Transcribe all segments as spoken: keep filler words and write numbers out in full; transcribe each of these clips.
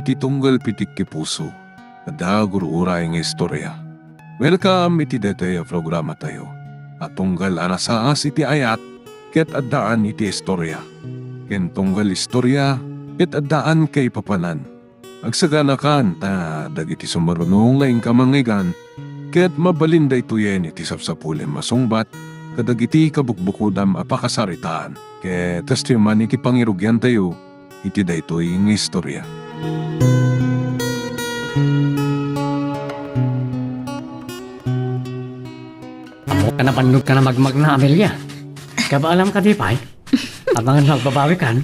Ti tunggal pitik ti puso, adda gur-uray nga istorya. Welcome iti daytoy a programatayo a tunggal a nasaas iti ayat ket addaan iti istorya, ken tunggal istorya ket addaan kaipapanan. Agsaganakan ta dagiti sumaruno nga inka mangngeggan ket mabalin daytoyen iti sapsapulem a sungbat kadagiti kabukbukodam a pakasaritaan. Ket kastoy man iti pangirugiantayo iti daytoy nga istorya. Ammok a nabannogkan a magmagna, Amelia. Kabaalam kadi pay? Amangan no agbabawikan?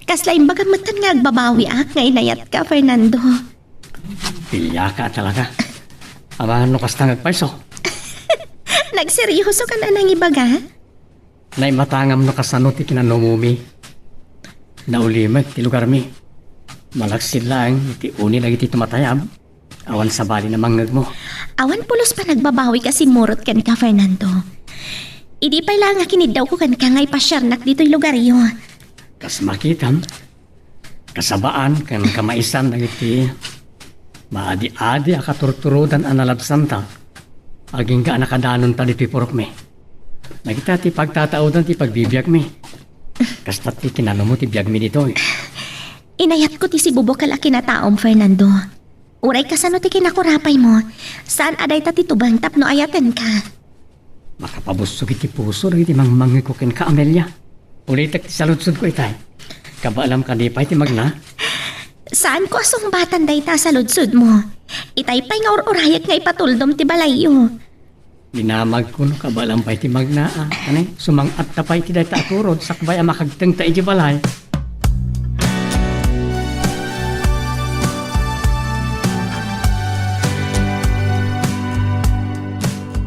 Kasla imbagam metten nga agbabawiak nga inayatka, Fernando. Biliaka talaga. Amangan no kasta nga agpayso. Nagseryosokan a nangibaga? Naimatangam no kasano ti kinanumumi. Naulimek ti lugarmi. Malaksid laeng iti uni dagiti tumatayab. Awan sabali a mangngegmo. Awan pulos panagbabawik a simmurot kenka, Fernando. Idi pay laeng a kiniddawko kenka nga ipasiarnak ditoy lugaryo. Kas makitam, kasabaan ken kamaisan dagiti maadi-adi a katurturodan a nalabsanta, agingga a nakadanonta ditoy purokmi. Dagita ti pagtataodan ti pagbibiagmi. Kasta ti kinanumo ti biagmi ditoy. Inayatko ti sibubukel a kinataom, Fernando. Uray kasano ti kinakurapaymo, saan a dayta ti tubeng tapno ayatenka. Makapabussog iti puso dagiti mangmangngegko kenka, Amelia. Ulitek ti saludsodko itay. Kabaalam kadi pay ti magna? Saanko a sungbatan dayta a saludsodmo. Itay pay nga ur-urayek nga ipatuldom ti balayyo. Dinamagko no kabaalam pay ti magna, a. Ania, sumang-atta pay iti dayta a turod sakbay a makagtengta idiay balay.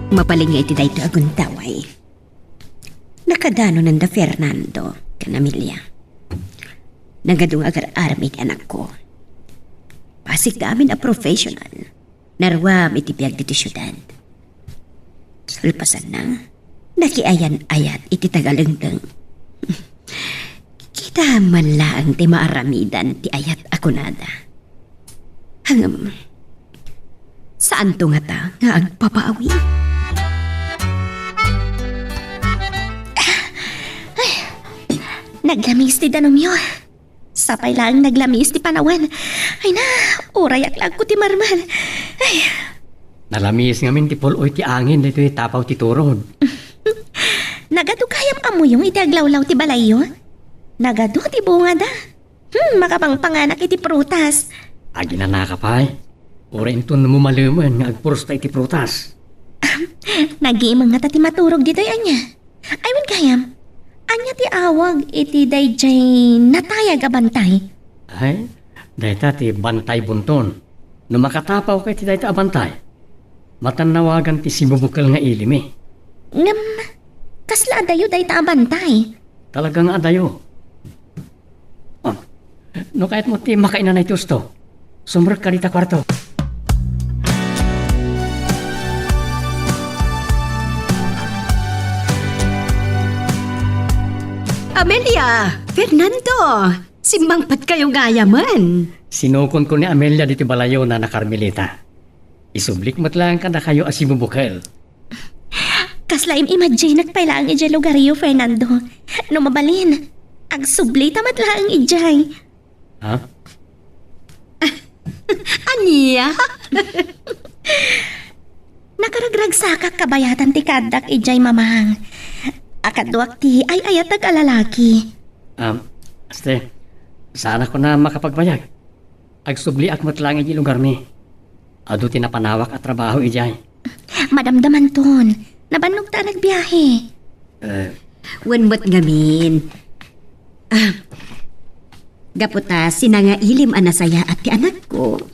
Mabalin nga iti dayta a gundaway, nakadanonen da Fernando ken Amelia. Nagadu nga agar-arami ti anakko. Bassit amin a professional. Naruam iti biag ditoy siudad. Kalpasanna, nakiayan-ayat iti tagalengdeng. Kita man laeng ti maaramidan ti ayat a kunada. Ngem, saanto ngata nga agbabawi? Ay, naglamis ti danumyo. Sapay laeng naglamis ti panawen. Ay na, urayak laeng ti marmar. Ay. Nalamis ngamin ti pul-oy ti angin ditoy tapaw ti turod. Nagadu gayam a muyong iti aglawlaw ti balayyo? Nagadu ti bungada. Hmm, makapangpanganak iti prutas. Aginanaka pay. Uray inton mumalemen nga agpurusta iti prutas. Nagimeng ngata ti maturog ditoy ania? Ay, wen gayam, ania ti awag iti daydiay natayag a bantay? Ay, dayta ti bantay bunton. No makatapawka iti dayta a bantay, matannawagan ti sibubukel nga ilimi. Ngem, kasla adayo dayta a bantay? Talaga nga adayo. Ah, no kayatmo ti makainanay ti usto, sumrekka dita kuarto. Amelia! Fernando! Simmangpetkayo gayamen! Sinukonko ni Amelia ditoy balayona a Carmelita. Isublik met laeng kadakayo a sibubukel. Kasla im-imaginek pay laeng idiay lugaryo, Fernando. No mabalin, agsublita met laeng idiay. Ha? Ania? Nakaragragsakak kabayatan ti kaaddak idiay, Mamang. A kaduak ti ay-ayatek a lalaki. Um, Este, saanak a makapagbayag. Agsubliak met laeng idiay lugarmi. Adu ti napanawak a trabaho idiay. Madamdamanton, nabannog ta a nagbiahe. Eh. Wen met ngamin. Ah, gapu ta sinangailim a nasayaat ti anakko,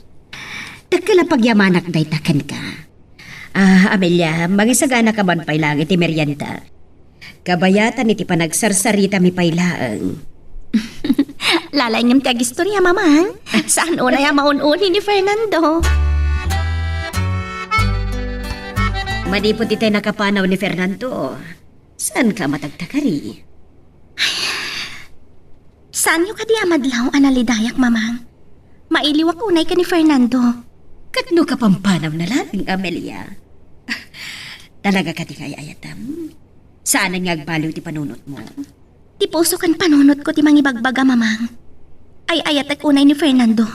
dakkel a pagyamanak dayta kenka. Ah, Amelia, mangisaganaka man pay laeng iti merienda. Kabayatan iti panagsarsaritami pay laeng. Lalaingem ti agistorya, Mamang. Saan unay a maun-uni ni Fernando. Manipud itay nakapanaw ni Fernando, saanka a matagtagari? Saanyo kadi a madlaw a nalidayak, Mamang? Mailiwak unay ken ni Fernando. Ket no kapampanawna laeng, Amelia? Talaga kadi nga ay-ayatem? Saanen nga agbaliw ti panunotmo? Ti puso ken panunotko ti mangibagbaga, Mamang. Ay-ayatek unay ni Fernando.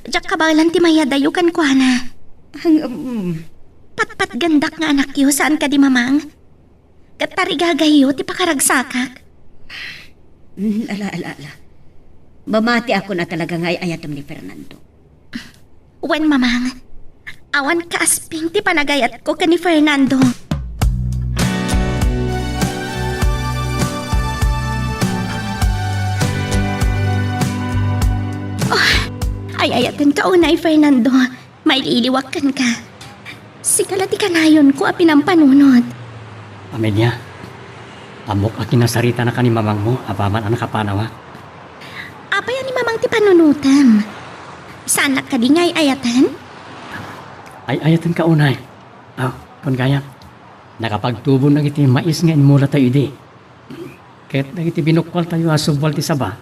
Diak kabaelan ti mayadayo kenkuana. Ang, um, Patpatgendak nga anakyo, saan kadi, Mamang? Ket tarigagayyo ti pakaragsakak. Mm, ala, ala, ala. Mamatiakon a talaga nga ay-ayatem ni Fernando. Wen, Mamang, awan kaasping ti panagayatko ken ni Fernando. Oh, ay-ayatenka unay, Fernando. Mailiwak kenka. Sika la ti kanayonko a pinampanunot. Amelia, ammok a kinasaritanaka ni mamangmo apaman a nakapanawak. Apay a ni mamang ti panunotem? Saanak kadi nga ay-ayaten? Ay-ayatenka unay. Aw, kun gayam, nakapagtubon dagiti mais nga immulatayo idi. Ket dagiti binukkualtayo a subwal ti saba,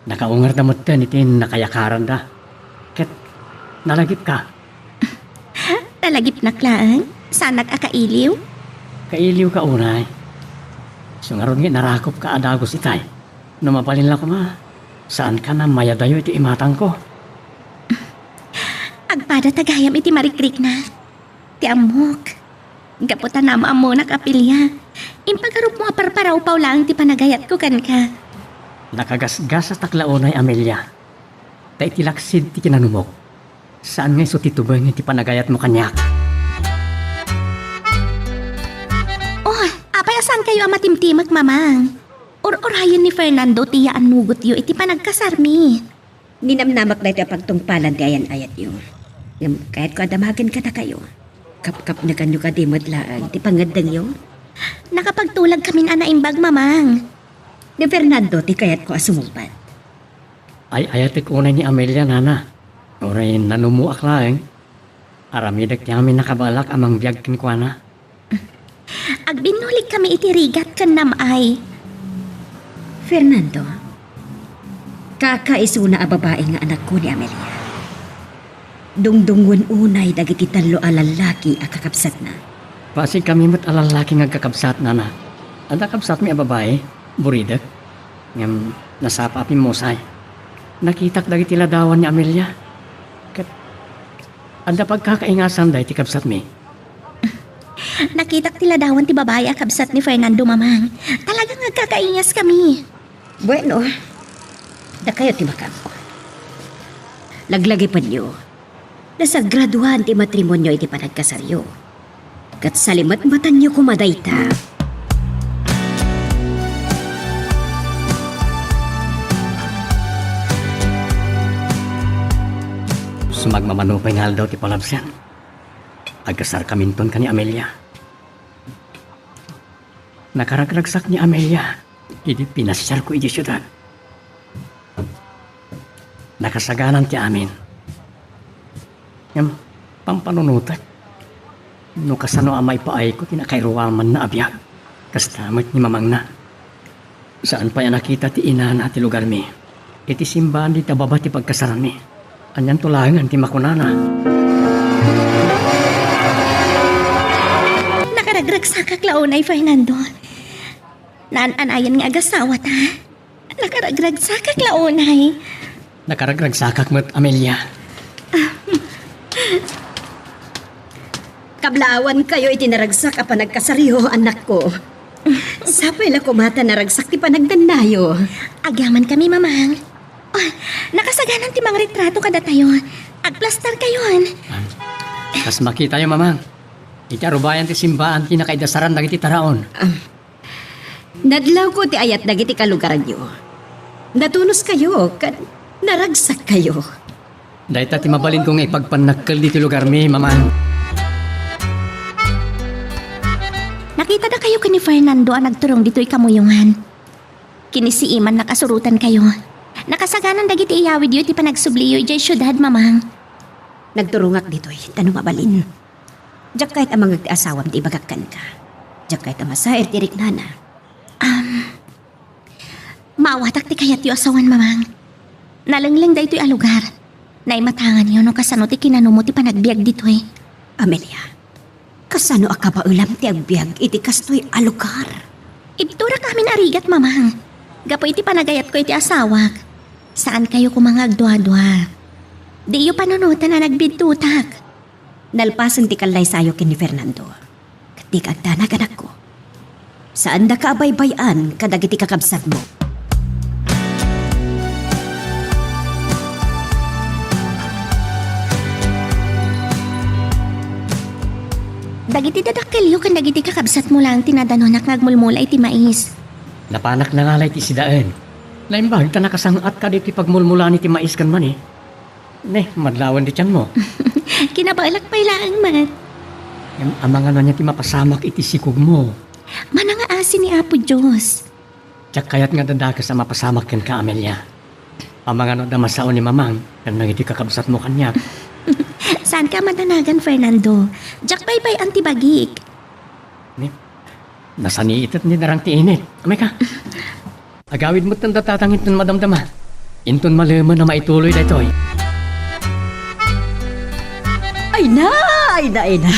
nakaungarda metten iti nakayakaranda. Ket nalagipka. Nalagipnak laeng? Saanak a kailiw? Kailiwka unay. Isu ngarud nga narakopka a dagus itay. No mabalin la koma, saanka a mayadayo iti imatangko. Agpadata gayam iti marikrikna. Ti ammok. Gapu ta naammonak a pilia. Impagarupmo a parparawpaw laeng ti panagayatko kenka. Nakagasgasatak la unay, Amelia. Ta iti laksid ti kinanumok, saan nga isu ti tubengen ti panagayatmo kaniak. Oh, apay a saankayo a matimtimek, Mamang? Ur-urayen ni Fernando ti yaannugotyo iti panagkasarmi. Ninamnamak daytoy a pagtungpalan ti ayan-ayatyo. Ngem kayatko a damagen kadakayo. Kapkapnekanyo kadi met laeng ti pangngeddengyo. Nakapagtulagkamin a naimbag, Mamang. Ni Fernando ti kayatko a sumungbat. Ay-ayatek unay ni Amelia, nana. Uray nanummoak laeng. Aramidek ti amin a kabaelak a mangbiag kenkuana. Agbinnulikkami iti rigat ken nam-ay. Fernando, kakaisuna a babai nga anakko ni Amelia. Dungdungngoen unay dagiti tallo a lallaki a kakabsatna. Pasigkami met a lallaki nga agkakabsat, nana. Adda kabsatmi a babai, buridek. Ngem nasapa a pimmusay. Nakitak dagiti ladawan ni Amelia. Ket adda pagkakaingasan dagiti kabsatmi. Nakitak ti ladawan ti babai a kabsat ni Fernando, Mamang. Talaga nga agkakaingaskami. Bueno, dakayo ti makaammo. Laglagipenyo. Nasagradoan ti matrimonio iti panagkasaryo. Ket salimetmetanyo koma dayta. Sumagmamano pay nga aldaw ti palabsen, agkasarkaminton ken ni Amelia. Nakaragragsak ni Amelia idi pinasiarko idiay siudad. Nakasaganan ti amin. Ngem, pampanunotek no kasano a maipaayko ti nakairuamanna a biag, kasta met ni mamangna. Saan pay a nakita ti inana ti lugarmi iti simbaan dita baba ti pagkasaranmi. Anianto laengen ti makunana? Nakaragragsakak la unay, Fernando. Naan-anayan nga agasawata. Nakaragragsakak la unay. Nakaragragsakak met, Amelia. Kablaawankayo iti naragsak a panagkasaryo, anakko. Sapay la koma ta naragsak ti panagdannayo. Agyamankami, Mamang. Oh, nakasaganan ti mangretrato kadatayo. Agplastarkayon. Ah, kas makitayo, Mamang. Iti arubayan ti simbaan ti nakaidasaran dagiti taraon. Ah, nadlawko ti ayat dagiti kalugaranyo. Natunoskayo ken naragsakkayo. Dayta ti mabalinko nga ipagpannakkel ditoy lugarmi, Mamang. Nakitada kayo ken ni Fernando a nagturong ditoy kamuyongan. Kinisiimannak a surotan kayo. Nakasaganan dagiti iyawidyo iti panagsubliyo idiay siudad, Mamang. Nagturongak ditoy, ta no mabalin. Diak kayat a mangngeg ti asawam ti ibagak kenka. Diak kayat a masair ti riknana. Am, maawatak ti kayatyo a sawen, Mamang. Nalengleng daytoy a lugar. Naimatanganyo no kasano ti kinanumo ti panagbiag ditoy. Amelia, kasano a kabaelam ti agbiag iti kastoy a lugar? Ibturak amin a rigat, Mamang. Gapu iti panagayatko iti asawak, saankayo koma nga agduadua. Diyo panunoten a nagbiddutak. Nalpasen ti kallaysayo ken ni Fernando. Ket dika agdanag, anakko. Saandaka a baybay-an kadagiti kakabsatmo. Dagiti dadakkelyo ken dagiti kakabsatmo laeng ti nadanonak nga agmulmula iti mais. Napanak nangala iti sidaen. Naimbag ta nakasang-at kadi ti pagmulmulani ti mais ken mani. Ne, madlawen ti tianmo. Kinabaelak pay laeng met. Ngem amangano ania ti mapasamak iti sikogmo? Manangaasi ni Apo Dios. Diak kayat nga adda dakes a mapasamak kenka, Amelia. Amangano adda masao ni Mamang ken dagiti kakabsatmo kaniak. Saanka a madanagan, Fernando. Diak baybay-an ti bagik. Ni, nasaniitet ni darang ti init. Amay ka. Agawid met ten datatang inton madamdama. Inton malemen a maituloy daytoy. Ay na, ay na, ay na.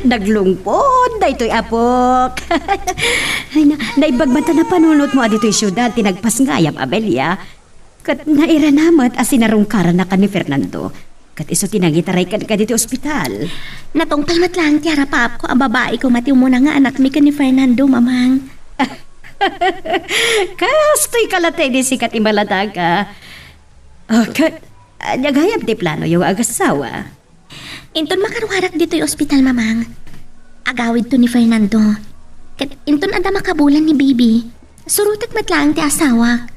Naglungpod daytoy, apok. Ay na, naimbag man ta napanunotmo a ditoy siudad ti nagpasngayam, Amelia. Ket nairana met a sinarungkarannak ken ni Fernando. Ket isu ti nangitaray kenka ditoy ospital. Natungpal met laeng ti arapaapko a babai koma ti umuna nga anakmi ken ni Fernando, Mamang. Kastoy ka latta idi sika ti maladaga. Oh, ket, ania gayam ti planoyo nga agassawa? Inton makaruarak ditoy ospital, Mamang, agawidto ni Fernando. Ket inton adda makabulan ni baby, surotek met laeng ti asawak.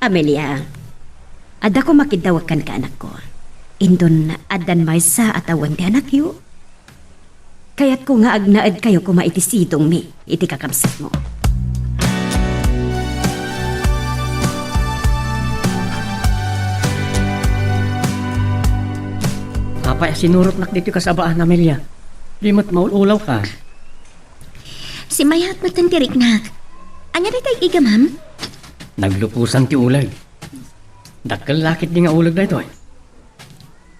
Amelia, adda koma kiddawek kenka, anakko. Inton addan maysa a tawen ti anakyo, kayatko nga agnaedkayo koma iti sidongmi iti kakabsatmo. Apay a sinurotnak ditoy kasabaan, Amelia? Di met maul-ulawka. Simmayaat met ti riknak. Ania dayta, ig-iga, ma'am? Nagluposan ti uleg. Dakkel la ketdi nga uleg daytoy.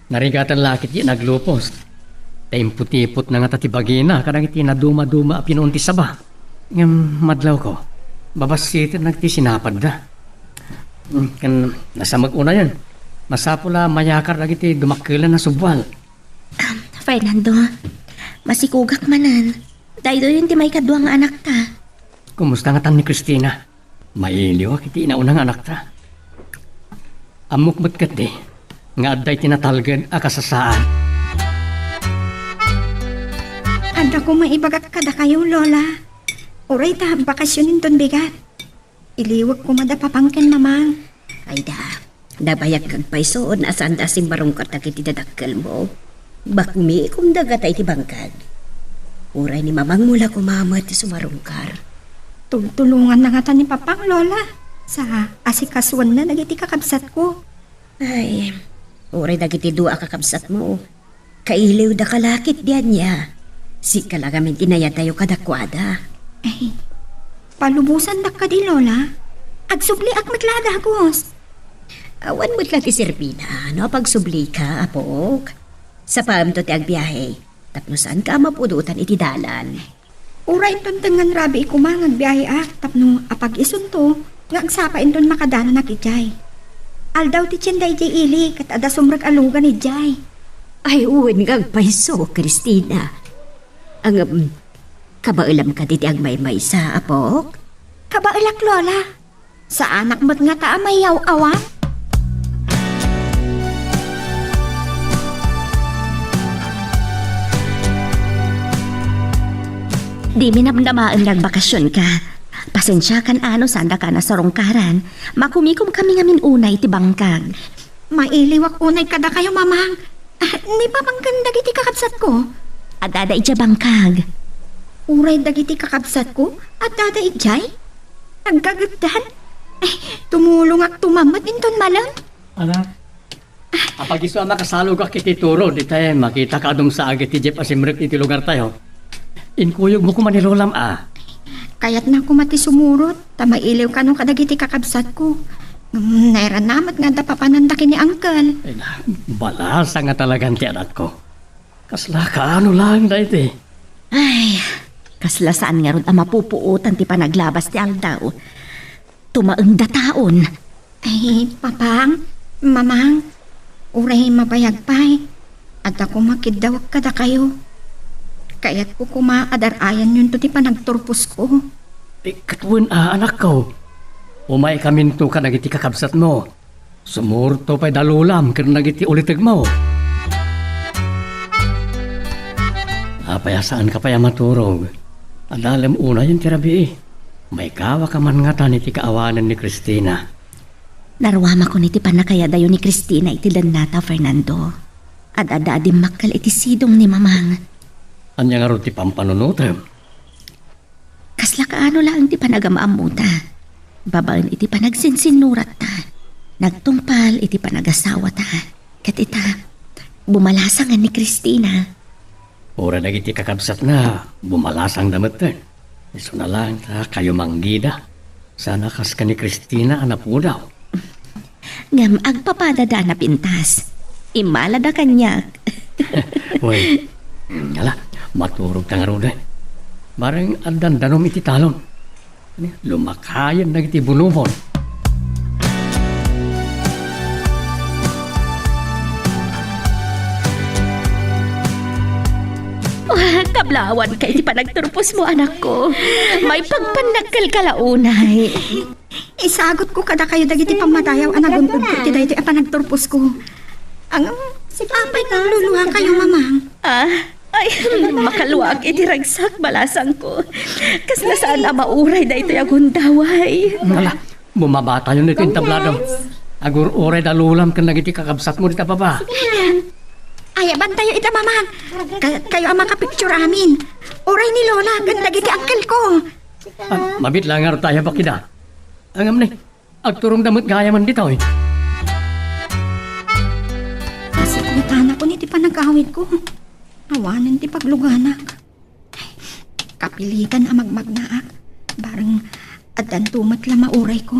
Narigatan la ketdi a naglupos. Ta imputipotna ngata ti bagina kadagiti nadumaduma a pinuon ti saba. Ngem madlawko, babassitennak ti sinapadda. Mm, ken nasamek unayen. Masapul a mayakar dagiti dumakkelan a subbual. Um, Fernando, masikogak manen. Daytoyen ti maikadua nga anakta. Kumusta ngatan ni Christina? Mailiwak iti inauna nga anakta. Ammok met ketdi nga adda iti natalged a kasasaan. Adda koma ibagak kadakayo, Lola. Uray ta bakasyon inton bigat. Iliwek koma da Papang ken Mamang. Ay da, nabayag nga agpayso no saanda a simmarungkar dagiti dadakkelmo. Bakmikom da ngata iti bangkag. Uray ni Mamangmo la koma met ti sumarungkar. Tultulonganna ngata ni Papang, Lola. Sa, asikasuenna dagiti kakabsatko. Ay, uray dagiti dua a kakabsatmo, kailiwdaka la ketdi ania. Sika la ngamin ti nayadayo kadakuada. Ay, palubosandak kadi, Lola. Agsubliak met la a dagus. Awan met la ti serbina no apagsublika, apok. Sapaemto ti agbiahe, tapno saanka a mapudotan iti dalan. Uray inton tengngan rabii koma nga agbiaheak tapno apag-isunto nga agsapa inton makadananak idiay. Aldaw ti tienda idiay ili ket adda sumrek a lugan idiay. Ay, wen nga agpayso, Christina. Ngem, kabaelam kadi ti agmaymaysa, apok? Kabaelak, Lola. Saanak met ngata a mayaw-awan? Dimi namnamaen nga agbakasionka. Pasensiakan a no saandaka a nasarungkaran. Makumikomkami ngamin unay iti bangkag. Mailiwak unay kadakayo, Mamang. Ah, ni Papang ken dagiti kakabsatko? Addada idiay bangkag. Uray dagiti kakabsatko, addada idiay? Agkagepdan? Ay, tumulongak tumammet inton malem. Anak, apag-isu a makasalogak iti turo, ditay makitaka a dumsaag iti jeep a simrek iti lugartayo. Inkuyogmo koma ni Lolam a. Kayatna koma ti sumurot, ta mailiwka no kadagiti kakabsatko. Mm, nairana met nga adda papananda ken ni Uncle. Ay na, balasang nga talagan ti anakko. Kasla kaano laeng daydi? Ay, kasla saan ngarud a mapupuotan ti panaglabas ti aldaw. Tumaengda taon. Ay, Papang, Mamang, uray mabayag pay, adda koma kiddawek kadakayo. Kayatko koma a dar-ayanyonto ti panagturposko. Eh, ket wen a, anakko. Umaykaminto kadagiti kakabsatmo. Sumurotto pay da lolam ken dagiti ulitegmo. Apay a saanka pay a maturog? Adalem unayen ti rabii. Maikawaka man ngatan iti kaawanen ni Cristina. Naruamakon iti pannakayadayo ni Cristina iti dennata, Fernando. Ad-adda a dimmakkel iti sidong ni Mamang. Ania ngarud ti pampanunotem? Kasla kaano laeng ti panagam-ammota babaen iti panagsinsinnurat ta. Nagtungpal iti panagasawata. Ket ita, bumalasangan ni Cristina. Uray dagiti kakabsatna, bumalasangda metten. Isuna laeng ta kayo manggida. Sana kas ken ni Cristina a napudaw. Ngem agpapadada a napintas. Immalada kaniak. Wen, ala, maturog ta ngaruden. Bareng addan danum iti talon. Lumakayen dagiti bunubon. Ah, kablawan ka iti panagturposmo, anakko. Maipagpannagkelka la unay. Isagutko kadakayo dagiti pammadayaw a nagun-odko iti daytoy a panagturposko. Ngem, apay nagluluakayo, Mamang? Ah, ay, makaluak iti ragsak, balasangko. Kasla saan a mauray daytoy a gundaway. Ala, bumabatayon iti entablado. Agur-uray da lolam ken dagiti kakabsatmo dita baba. Ayabantayo ita, Mamang. Ka-, kayo a makapicture amin. Uray ni Lola ken dagiti uncle ko. Ah, mabit la ngarud ta ayabak ida. Ngem ni, agturongda met gayamen ditoy. Kasiknatanak iti panag-awidko. Awanen ti pagluganak. Kapilitan a magmagnaak. Bareng addanto met la maurayko.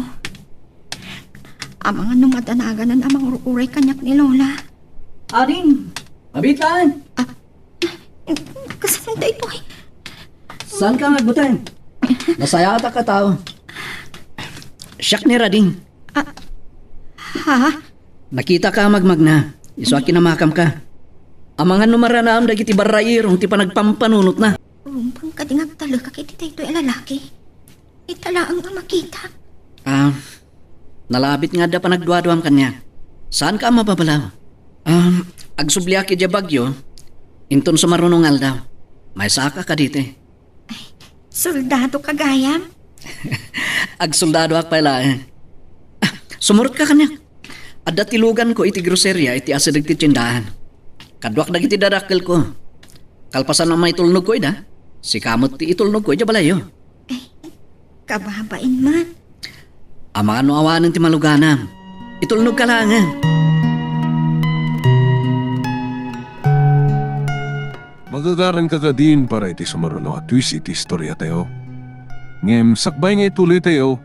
Amangan no madanaganan a mangur-uray kaniak ni Lola. Ading! Mabitan! Ah, Kasano daytoy? Saanka nga agbuteng? Nasayaatak a tao. Siak ni Rading. Ah, ha? Nakitaka a magmagna. Isu a kinamakamka. Amangan no maranaem dagiti barrairong ti panagpampanunotna. Rumbeng kadi nga agtalekak iti daytoy a lalaki. Ita laeng a makita. Ah, nalabit nga adda panagduaduam kaniak. Saanka a mababalaw. Ah, agsubliak idiay Baguio, inton sumaruno nga aldaw. Maysaka kaditi. Ay, soldado ka gayam? Agsoldadoak pay laeng. Ah, sumurotka kaniak. Adda ti luganko iti groseria iti asideg ti tiendaan. Kaduak dagiti dadakkelko. Kalpasan a maitulnogko ida, sika met ti itulnogko idiay balayyo. Ay, kababain man. Amangan no awanen ti maluganam. Itulnogka laengen. Magagaranka kadin para iti sumaruno a twist iti istoriatayo. Ngem sakbay nga ituloytayo,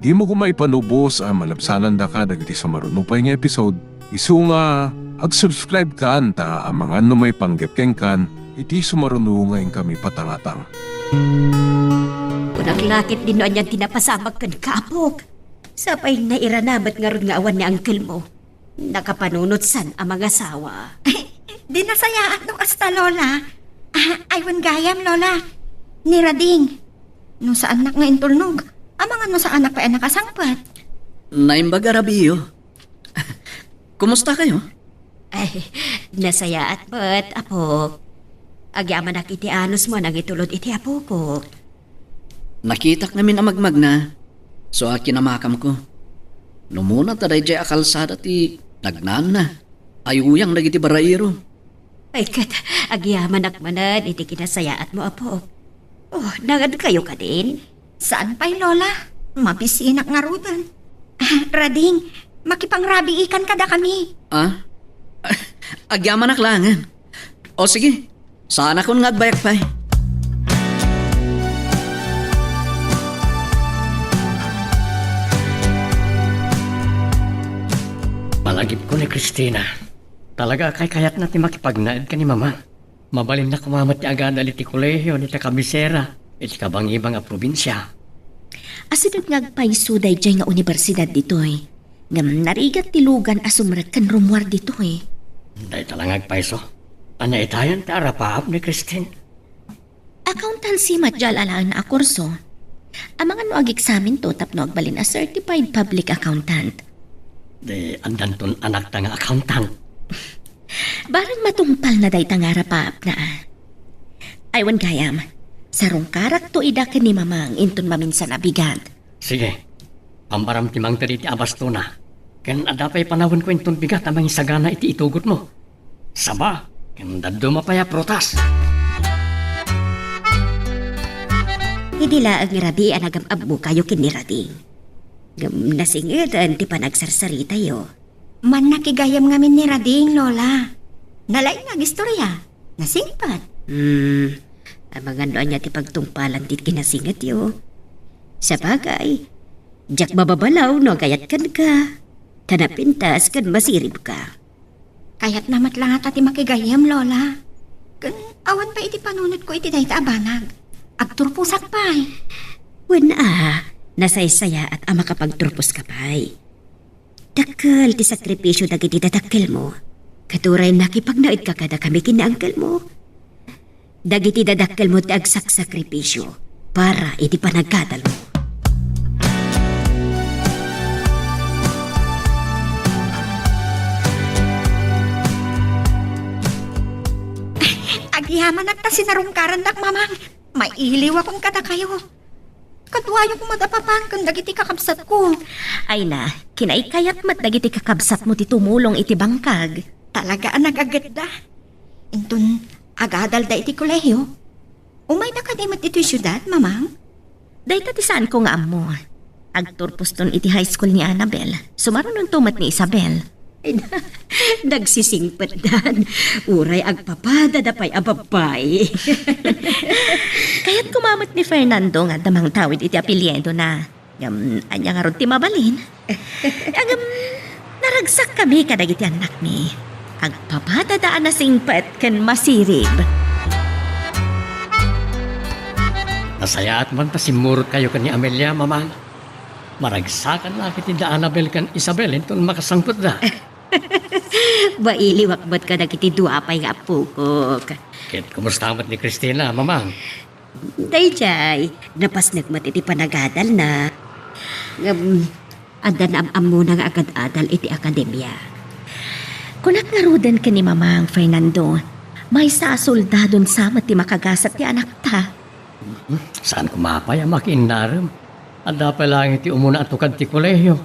dimo koma ipanubos a malabsanandaka dagiti sumaruno pay nga episode. Isu nga, ag-subscribe kan ta amangan no maipanggep kenkan iti sumaruno nga inkami patangatang. Kunak la ket dinno anian ti napasamak kenka, apok. Sapay nairana met ngarud nga awan ni uncle mo. Nakapanunot san a mangasawa. Di nasayaat no kasta, Lola. Ah, ay, wen gayam, Lola. Ni Rading. No saannak nga intulnog, amangan no saanak pay a nakasangpet. Naimbag a rabiiyo. Kumusta kayo? Ay, nasayaat met, apok. Agyamanak iti anusmo a nangitulod iti apokok. Nakitak ngamin a magmagna, isu a kinamakamko. Numona ta daydiay a kalsada ti nagnaanna. Ayuyang dagiti barrairo. Ay, ket agyamanak manen iti kinasayaatmo, apok. Oh, nangadkayo kadin? Saan pay, Lola? Mabisinak ngaruden. Ah, Rading, makipangrabiikan kadakami. Ah? Agyamanak laengen. O sige, saanakon nga agbayak pay. Agibko ni Christina. Talaga a kaykayatna ti makipagnaed ken ni Mama. Mabalinna koma met ti agadal iti kolehio iti kabisera iti kabangibang a probinsia. Asideg nga agpayso daydiay nga universidad ditoy. Ngem narigat ti lugan a sumrek ken rummuar ditoy. Dayta la nga agpayso. Ania itayen ti arapaap ni Christine? Accountancy met diay alaen a kurso. Amangan no ageksaminto tapno agbalin a certified public accountant. Di, addanton anakta nga accountant. Bareng matungpalna dayta nga arapaapna a. Ay, wen gayam, sarungkarakto ida ken ni Mamang inton maminsan a bigat. Sige. Pambaram ti mangted iti abastona. Ken adda pay panawenko inton bigat a mangisagana iti itugotmo. Saba, ken dadduma pay a prutas. Idi laeng ngarud a nagam-ammokayo ken ni Rading. Ngem nasingeten ti panagsarsaritayo. Mannakigayam ngamin ni Rading, Lola. Nalaing nga agistorya. Nasingpet. Hmm, amangan no ania ti pagtungpalan ti kinasingetyo. Sabagay, diak mababalaw no agayat kenka. Ta napintas ken masiribka. Kayatna met la ngata ti makigayam, Lola. Ken awan pay iti panunotko iti dayta a banag. Agturposak pay. Wen a, nasaysayaat a makapagturposka pay. Dakkel ti sakripisio dagiti dadakkelmo, ket uray nakipagnaedka kadakami ken ni angkelmo. Dagiti dadakkelmo ti agsaksakripisio para iti panagadalmo. Agyamanak ta sinarungkarandak, Mamang. Mailiwakon kadakayo. Kaduayo koma da Papan ken dagiti kakabsatko. Ay na, kinaykayat met dagiti kakabsatmo ti tumulong iti bangkag. Talaga a nagagetda. Inton agadalda iti kolehio, umayda kadi met ditoy siudad, Mamang? Dayta ti saanko nga ammo. Agturposton iti high school ni Annabel. Sumarunonto met ni Isabel. Ay, nagsisingpetdan. Uray agpapadada pay a babbai. Kayat koma met ni Fernando nga adda mangtawid iti apelyidona. Ngem, ania ngarud ti mabalin? Ngem, naragsakkami kadagiti annakmi. Agpapadada a nasingpet ken masirib. Nasayaat man ta simmurotkayo ken ni Amelia, Mamang. Maragsakan la ket ni da Annabel ken Isabel inton makasangpetda. Mailiwak met kadagiti dua pay nga appokok. Ket kumusta met ni Christina, Mamang? Daydiay, napasnek met iti panagadalna. Ngem, adda naam-ammona nga agad-adal iti akademia. Kunak ngaruden ken ni Mamang Fernando, maysa a soldadon sa met ti makagasat ti anakta. Hmm, saan koma pay a makiinnarem? Adda pay laeng iti umuna a tukad ti kolehio.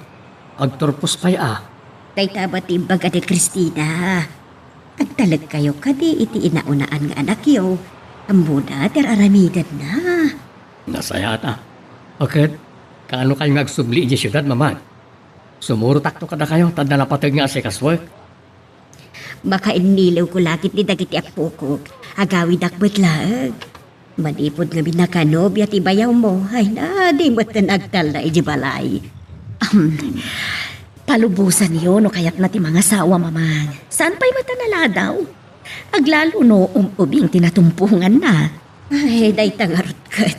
Agturpos pay a. Dayta met ti imbaga ni Christina. Agtalekkayo kadi iti inaunaan nga anakyo. Ammona ti ar-aramidenna. Nasayaat a. Ket, kaano kayo nga agsubli idiay siudad, Mamang? Sumurotakto kadakayo, ta adda napateg nga asikasuek. Makainnilew ko la ket ni dagiti appokok, agawidak met laeng. Manipud ngamin nakanobia ti bayawmo, ay na, di met agtalna iti balay. Ahem. Palubosanyo no kayatna ti mangasawa, Mamang. Saan pay met a naladaw? Aglalo no um-ubing ti natumponganna. Ay, dayta ngarud ket.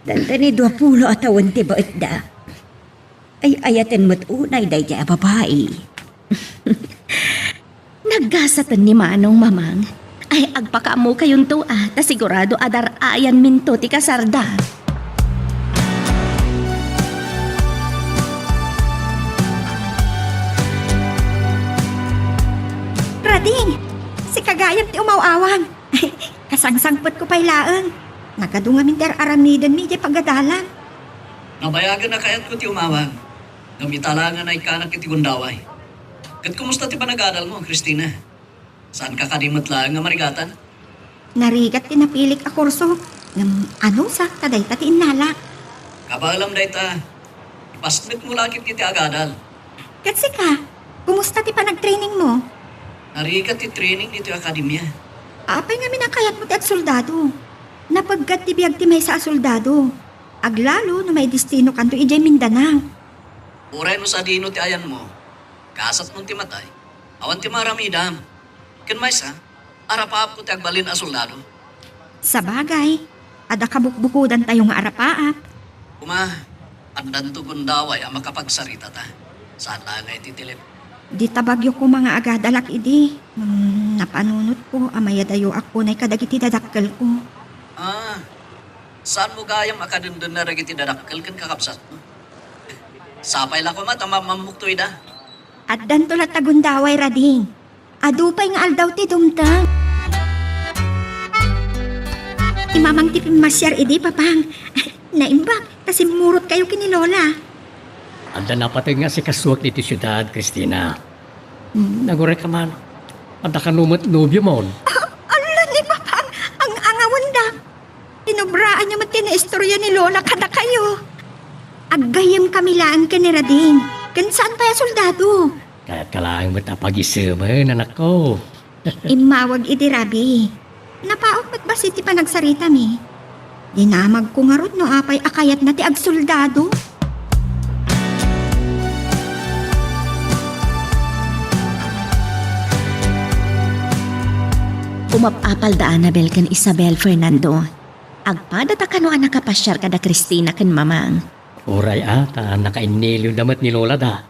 Dandani duapulo a tawen ti baetda. Ay-ayaten met unay daydiay a babai. Naggasaten ni Manong, Mamang. Ay, agpakaammo kayonto a, ta sigurado a dar-ayanminto ti kasarda. Rading, sika gayam ti umaw-awang. Kasangsangpetko pay laeng. Nagadu ngamin ti ar-aramidenmi idiay pagadalam. Nabayagen a kayatko ti umawang, ngem ita la nga naikkanak iti gundaway. Ket kumusta ti panagadalmo, Christina? Saanka kadi met laeng nga marigatan? Narigat ti napilik a kurso, ngem anusak ta dayta ti innalak. Kabaelam dayta, ipasnekmo la ket iti agadal. Ket sika, kumusta ti panagtrainingmo? Narigat ti training ditoy akademia. Apay ngamin a kayatmo ti agsoldado? Napeggat ti biag ti maysa a soldado. Aglalo no maidestinokanto idiay Mindanao. Uray no sadino ti ayanmo, Kasatmon ti matay, awan ti maaramidam. Ken maysa, arapaapko ti agbalin a soldado. Sabagay, adda kabukbukodantayo nga arapaap. Kuma, addanto gundaway a makapagsaritata. Saan laeng nga iti tilip. Dita Baguio koma nga agadalak idi. Hmm, napanunotko a mayadayoak unay kadagiti dadakkelko. Ah, saanmo gayam a kadendennaan dagiti dadakkel ken kakabsatmo? Sapay la koma ta maammammokto ida. Addanto latta gundaway, Rading. Adu pay nga aldaw ti dumteng. Ti mamang ti pimmasiar idi, Papang. Naimbag, ta simmurotkayo ken ni Lola. Adda napateg nga asikasuak ditoy siudad, Christina. Hmm, nagurayka man. Adda kano met nobiomon? Ah, ala ni Papang, ang-angawendak. Inobraanyo met ti naistoria ni Lola kadakayo. Aggayyemkami laeng ken ni Rading, ken saan pay a soldado. Kayatka laeng met a pagisemen, anakko. Immawag idi rabii. Napaok met bassit ti panagsaritami. Dinamagko ngarud no apay a kayatna ti agsoldado. Umap-apalda Annabel ken Isabel, Fernando. Agpadata kano a nakapasiar kada Christina ken Mamang. Uray a, ta nakainniliwda met ni Lolada.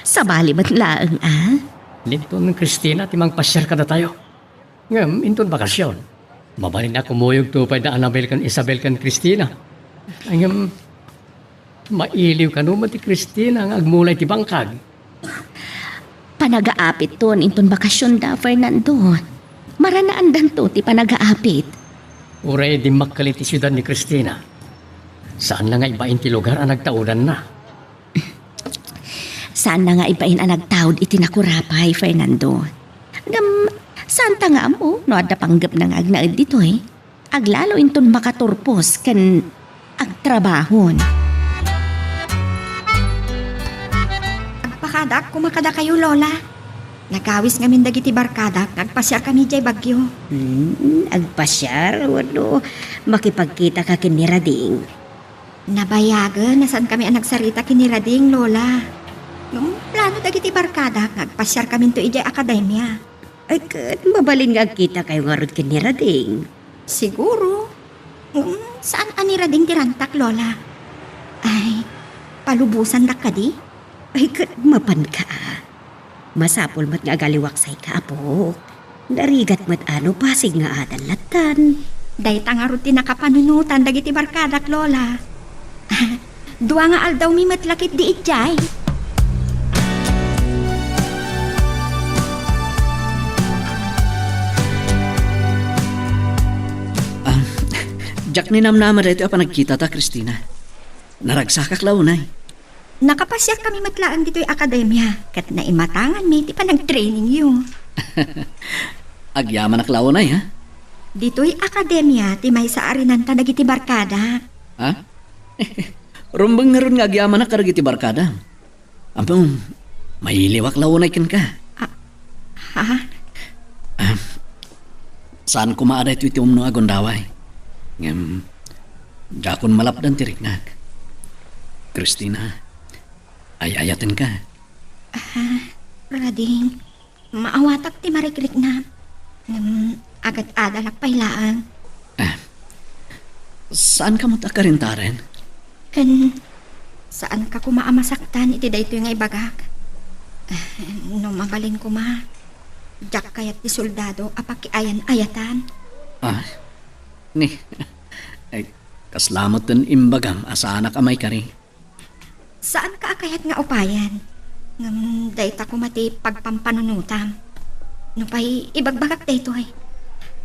Sabali met laeng a. Dinton Christina ti mangpasiar kadatayo. Ngem inton bakasyon, mabalin a kumuyogto pay da Annabel ken Isabel ken Christina. Ngem mailiw kano met ti Christina nga agmula iti bangkag. Panagaapitton inton bakasyonda, Fernando. Maranaandanto ti panagaapit. Uray dimmakkel iti siudad ni Christina. Saanna nga ibain ti lugar a nagtaudanna. Saanna nga ibain a nagtaud iti nakurapay, Fernando. Ngem, saanta nga ammo no adda panggepna nga agnaed ditoy. Aglalo inton makaturpos ken agtrabahon. Agpakadak koma kadakayo, Lola. Nagawis ngamin dagiti barkadak nga agpasiarkami idiay Baguio. Hmm, agpasiar? Wenno makipagkitaka ken ni Rading? Nabayagen a saankami a nagsarita ken ni Rading, Lola. Ngem plano dagiti barkadak nga agpasiarkaminto idiay akademia. Ay, ket mabalin nga agkitakayo ngarud ken ni Rading? Siguro. Ngem saan a ni Rading ti rantak, Lola. Ay, palubosandak kadi? Ay, ket mapanka a. Masapul met nga agaliwaksayka, apok. Narigat met a no pasig nga adal lattan. Dayta ngarud ti nakapanunotan dagiti barkadak, Lola. Dua nga aldawmi met la ketdi idiay. Ah, diak ninamnama daytoy a panagkitata, Christina. Naragsakak la unay. Nakapasiarkami met laeng ditoy akademia, ket naimatanganmi ti panagtrainingyo. Agyamanak la unay, ha? Ditoy akademia ti maysa a rinanta dagiti barkadak. Ha? Rumbeng ngarud nga agyamanak kadagiti barkada. Ammom, mailiwak la unay kenka. Ah, ha? Ah, saan koma a daytoy ti umno a gundaway. Ngem, diakon malapdan ti riknak. Christina, ay-ayatenka. Ah, Rading, maawatak ti marikriknam. Ngem, agat-adalak pay laeng. Ah, saanka met a karintaren? Ken, saanka koma a masaktan iti daytoy nga ibagak. Ah, no mabalin koma, diak kayat ti soldado a pakiayan-ayatan. Ah, ni, ay, kasla met ti imbagam a saanak a maikari. Saanka a kayat nga upayen? Ngem dayta koma ti pagpampanunotam. Nupay ibagbagak daytoy,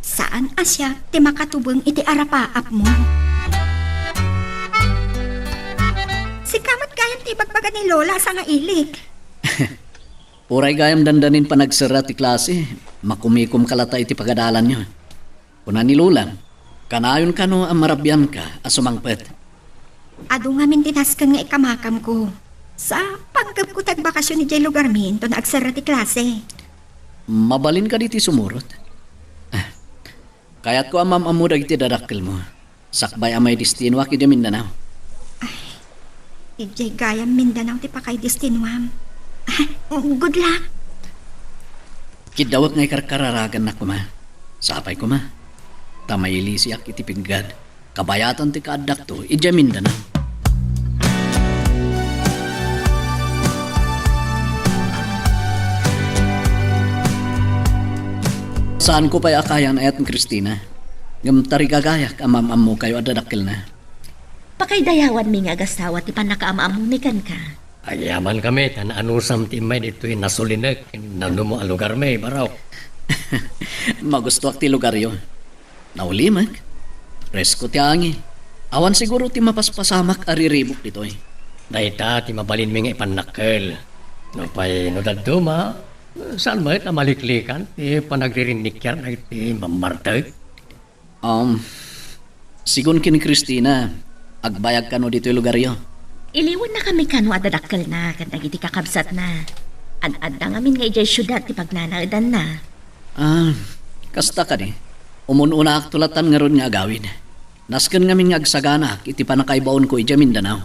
saan a siak ti makatubeng iti arapaapmo. Sika met gayam ti ibagbaga ni Lola a sangailik. Uray gayam dandanin panagserra ti klase, makumikomka latta iti pagadalanyo. Kuna ni Lolam, kanayon kano a marabianka a sumangpet. Adu ngamin ti nasken nga ikamakamko. Sa, panggepko ti agbakasyon idiay lugarmi inton agserra ti klase. Mabalin kadi ti sumurot? Ah, kayatko a maam-ammo dagiti dadakkelmo. Sakbay a maidestinoak idiay Mindanao. Ay, idiay gayam Mindanao ti pakaidestinoam. Good luck. Kiddawek nga ikarkararagannak koma. Sapay koma. Ta mailisiak iti piggad. Kabayatan ti kaaddakto idiay Mindanao. Saanko pay a kayan-ayat ni Cristina. Ngem tarigagayak a maam-ammokayo a dadakkelna. Pakaidayawanmi nga agasawa ti pannakaam-ammoni kenka. Agyamankami ta naanusam ti immay ditoy nasulinek, nanumo a lugarmi, Barok. Magustoak ti lugaryo. Naulimek. Presko ti angin. Awan siguro ti mapaspasamak a riribuk ditoy. Dayta ti mabalinmi nga ipannakkel. Nupay no dadduma, saan met a maliklikan ti panagririnnikiar dagiti mammartek? Um, sigun ken ni Cristina, agbayag kano ditoy lugaryo? Iliwannakami kano a dadakkelna ken dagiti kakabsatna. Ad-adda ngamin nga idiay siudad ti pagnanaedanna. Ah, kasta kadi. Umun-unaakto latta ngarud nga agawid. Nasken ngamin nga agsaganaak iti pannakaibaonko idiay Mindanao.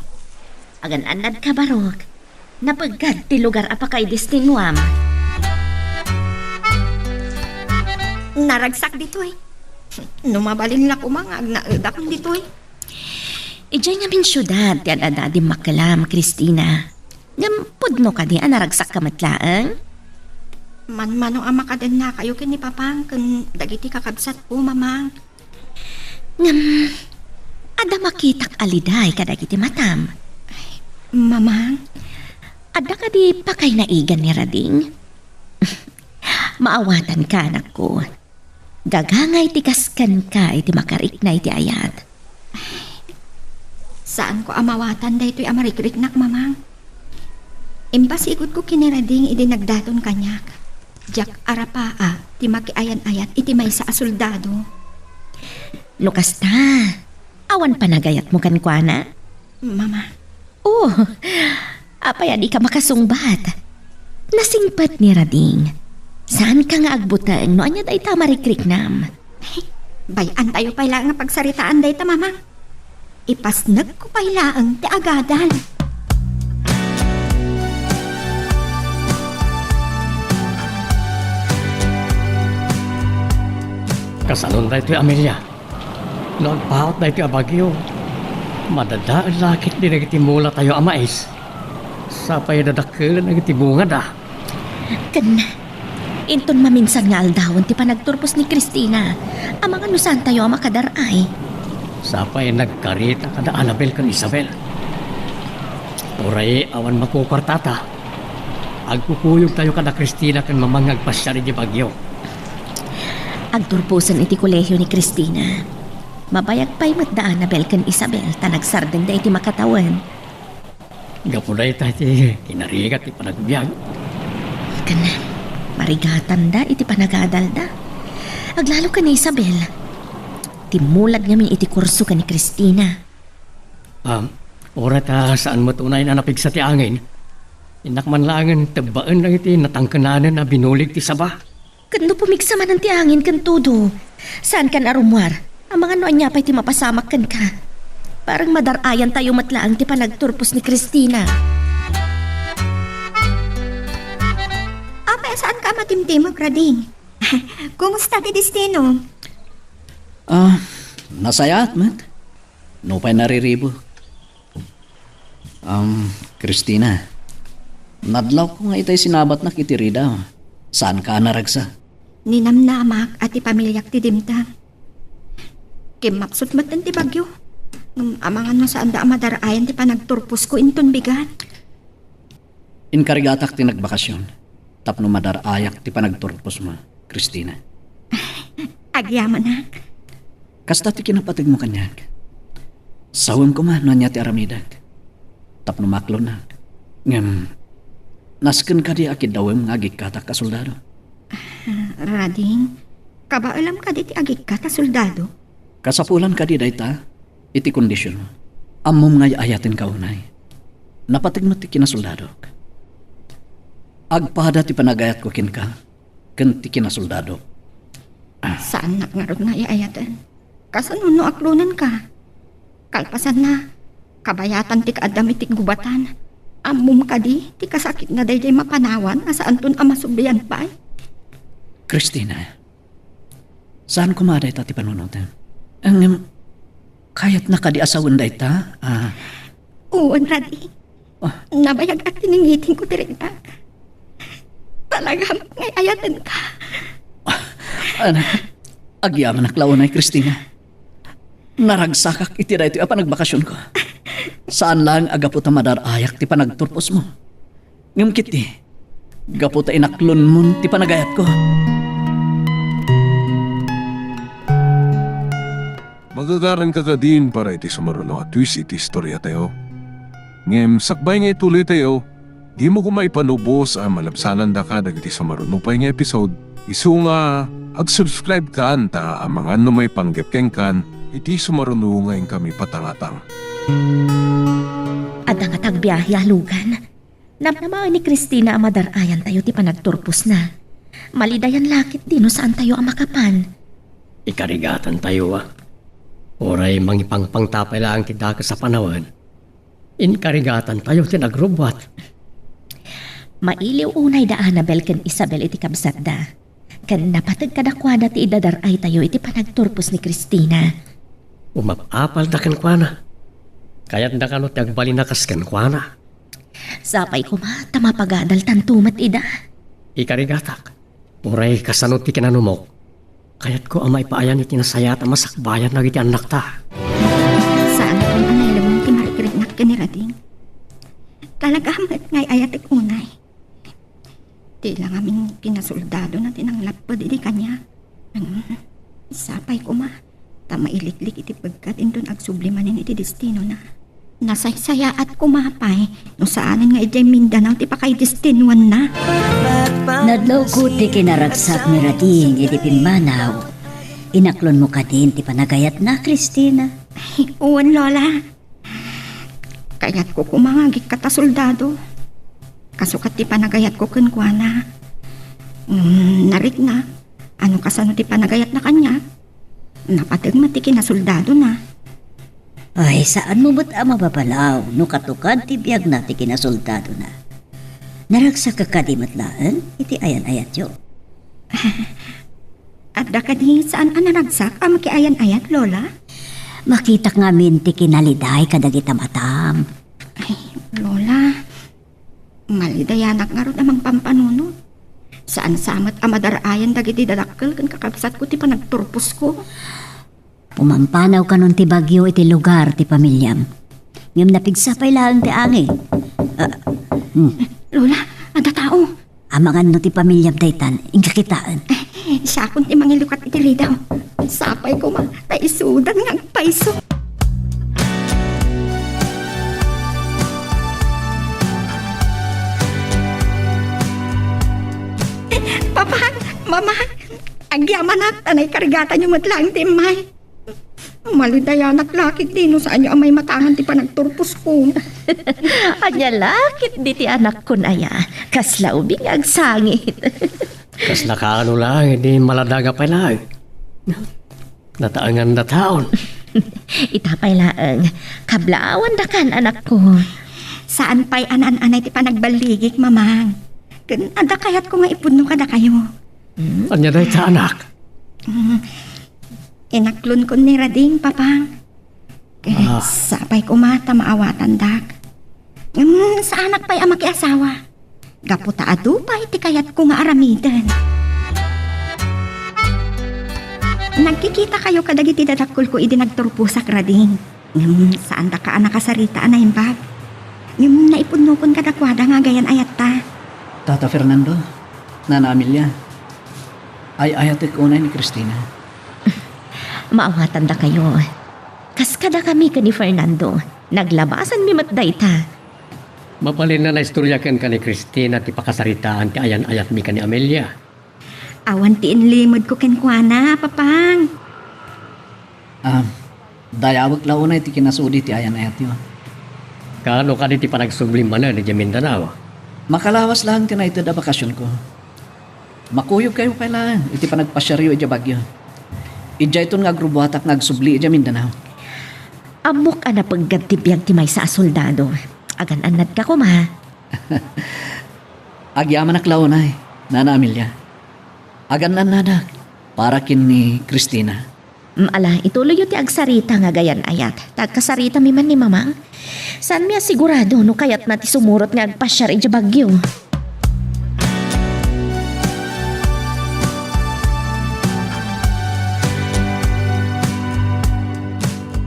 Agan-annadka, Barok. Napeggad ti lugar a pakaidestinuam. Naragsak ditoy. No mabalin la koma nga agnaedakon ditoy. Idiay ngamin siudad ti ad-adda a dimmakkelam, Cristina. Ngem pudno kadi a naragsakka met laeng? Manmano a makadennakayo ken ni Papang ken dagiti kakabsatko, Mamang. Ngem, adda makitak a liday kadagiti matam. Mamang? Adda kadi pakaynaigan ni Rading? Maawatanka, anakko. Gagangay ti kaskenka iti makarikna iti ayat. Saanko a mawatan daytoy a marikriknak, Mamang. Impasigudko ken ni Rading idi nagdaton kaniak. Diak arapaak ti makiayan-ayat iti maysa a soldado. No kasta, awan panagayatmo kenkuana? Mama. Oh, apay a dika makasungbat? Nasingpet ni Rading. Saanka nga agbuteng no ania dayta a marikriknam. Bay-antayo pay laeng nga pagsaritaan dayta, Mamang. Ipasnekko pay laeng ti agadal. Kasanon daytoy, Amelia? No agpaut daytoy a bagyo, madadael la ketdi dagiti mulatayo a mais. Sapay a dadakkelen dagiti bungada. Ken inton maminsan nga aldawen ti panagturpos ni Cristina, amangan no saantayo a makadar-ay. Sapay nagkarita kada Anabel ken Isabel. Uray awan makukuartata, agkukuyogtayo kada Cristina ken Mamang nga agpasiar idiay bagyo. Agturposen iti kolehio ni Cristina. Mabayag pay met da Anabel ken Isabel ta nagsardengda iti makatawen. Gapu dayta ti kinarigat ti panagbiag. Ken marigatanda iti panagadalda. Aglalo ken ni Isabel. Timmulad ngamin iti kurso ken ni Cristina. Ah, uray ta saan met unay a napigsa ti angin. Innak man laengen tebbaen dagiti natangkenanen a binulig ti saba. Ken no pumigsa manen ti angin ken todo, saankan a rummuar. Amangan no ania pay ti mapasamak kenka. Parang madar-ayantayo met laeng ti panagturpos ni Cristina. Apay a saanka a matimtimag, Rading? Kumusta ti destino? Ah, nasayaat met. Nupay nariribo. Um, Cristina, nadlawko nga itay sinabatnak iti ridaw. Saanka a naragsa? Ninamnamak a ti pamiliak ti dimteng. Kimmapsut metten ti bagyo. Ngem amangan no saanda a madar-ayan ti panagturposko inton bigat. Inkarigatak ti nagbakasyon tapno madar-ayak ti panagturposmo, Cristina. Agyamanak. Kasta ti kinapategmo kaniak. Sawem koma no ania ti aramidek tapno maklonnak. Ngem, nasken kadi a kiddawem nga agikkatak a soldado? Ah, Rading, kabaelam kadi ti agikkat a soldado? Kasapulan kadi dayta iti kondisionmo. Ammom nga ay-ayatenka unay. Napateg met ti kinasoldadok. Agpada ti panagayatko kenka ken ti kinasoldadok. Ah. Saannak ngarud nga ay-ayaten. Kasano no aklonenka? Kalpasanna, kabayatan ti kaaddam iti gubatan. Ammom kadi ti kasakitna daydiay mapanawan a saanton a masublian pay? Christina, saan koma dayta ti panunotem. Ngem, kayatna kadi a sawen dayta? Ah. Wen, Radi. Ah. Nabayag a tiningitingko ti riknak. Talaga met nga ay-ayatenka. Ah, agyamanak la unay, Christina. Naragsakak iti daytoy a panagbakasionko. Saan laeng a gapu ta madar-ayak ti panagturposmo. Ngem ketdi, gapu ta inaklonmon ti panagayatko. Magagaranka kadin para iti sumaruno a twist iti istoriatayo. Ngem sakbay nga ituloytayo, dimo koma ipanubos a malabsanandaka dagiti sumaruno pay nga episode. Isu nga, ag-subscribe kan ta amangan no maipanggep kenkan iti sumaruno nga inkami patangatang. Adda nga tagbiahe a lugan. Namnamaen ni Christina a madar-ayantayo ti panagturposna. Malidayan la ketdi no saantayo a makapan. Ikarigatantayo, a. Uray mangipangpangta pay laeng ti dakes a panawen. Inkarigatantayo ti nagrubbuat. Mailiw unay da Annabel ken Isabel iti kabsatda. Ken napateg kadakuada ti idadar-aytayo iti panagturpos ni Christina. Umap-apalda kenkuana. Kayatda kano ti agbalin a kas kenkuana. Sapay koma ta mapagadaltanto met ida. Ikarigatak, uray kasano ti kinanumok, kayatko a maipaayan iti nasayaat a masakbayan dagiti annakta. Saan a nailem ti marikriknak ken ni Rading. Talaga met nga ay-ayatek unay. Ti la ngamin kinasoldadona ti nanglapped idi kaniak. Hmm, sapay koma ta mailiklik iti pegkat inton agsubli manen iti destinona. Nasaysayaat koma pay no saanen nga idiay Mindanao ti pakaidestinuanna. Nadlawko ti kinaragsak ni Rading iti pimmanaw. Inaklonmo kadin ti panagayatna, Christina? Ay, wen, Lola. Kayatko koma nga agikkat a soldado. Kasu ket ti panagayatko kenkuana. Ngem nariknak, a no kasano ti panagayatna kaniak? Napateg met ti kinasoldadona. Ay, saanmo met a mababalaw no katukad ti biagna ti kinasoldadona. Naragsak kadi met laeng iti ayan-ayatyo? Adda kadi saan a naragsak a makiayan-ayat, Lola? Makitak ngamin ti kinaliday kadagita matam. Ay, Lola, malidayanak ngarud a mangpampanunot. Saan sa met a madar-ayan dagiti dadakkel ken kakabsatko ti panagturposko. Pumampanaw kanon ti bagyo iti lugar ti pamiliam. Ngem napigsa pay laeng ti angin. Ah, hmm. Lola, adda tao. Amangan no ti pamiliam daytan, inka kitaen. Eh, siakon ti mangilukat iti ridaw. Sapay koma, ta isudan nga agpayso. Papang, Mamang, agyamanak, ta naikarigatanyo met laeng ti immay. Malidayanak la ketdi no saanyo a maimatangan ti panagturposko. Ania la ketdi ti anakkon aya? Kasla ubing nga agsangit. Kasla kaano laeng, idi maladaga pay laeng. Nataengan na taon. Ita pay laeng, kablawandakan, anakko. Saan pay a naan-anay ti panagballigik, Mamang. Ken adda kayatko nga ipudno kadakayo. Hmm? Ania dayta, anak? Hmm. Inaklonkon ni Rading, Papang. Eh, ah. Sapay koma ta maawatandak. Ngem, saanak pay a makiasawa. Gapu ta adu pay ti kayatko nga aramiden. Nagkikitakayo kadagiti dadakkelko idi nagturposak, Rading. Ngem, saandaka a nakasarita a naimbag. Ngem, naipudnokon kadakuada nga agayan-ayatta. Tata Fernando, Nana Amelia, ay-ayatek unay ni Christina. Maawatandakayo. Kas kadakami ken ni Fernando, naglabasanmi met dayta. Mabalin a naistorya kenka ni Christina ti pakasaritaan ti ayan-ayatmi ken ni Amelia. Awan ti inlimedko kenkuana, Papang. Ah, dayawek la unay ti kinasudi ti ayan-ayatyo. Kaano kadi ti panagsublim manen idiay Mindanao? Makalawas laeng ti naited a bakasionko. Makuyogkayo pay laeng iti panagpasiaryo idiay Baguio. Idiayton nga agrubbuatak nga agsubli idiay Mindanao. Ammok a napeggad ti biag ti maysa a soldado. Agan-annadka koma. Agyamanak la unay, Nana Amelia. Agan-annadak para ken ni Christina. Mm, ala, ituloyyo ti agsarita nga agayan-ayat. Ta agkasaritami man ni Mamang. Saanmi a sigurado no kayatna ti sumurot nga agpasiar idiay Baguio.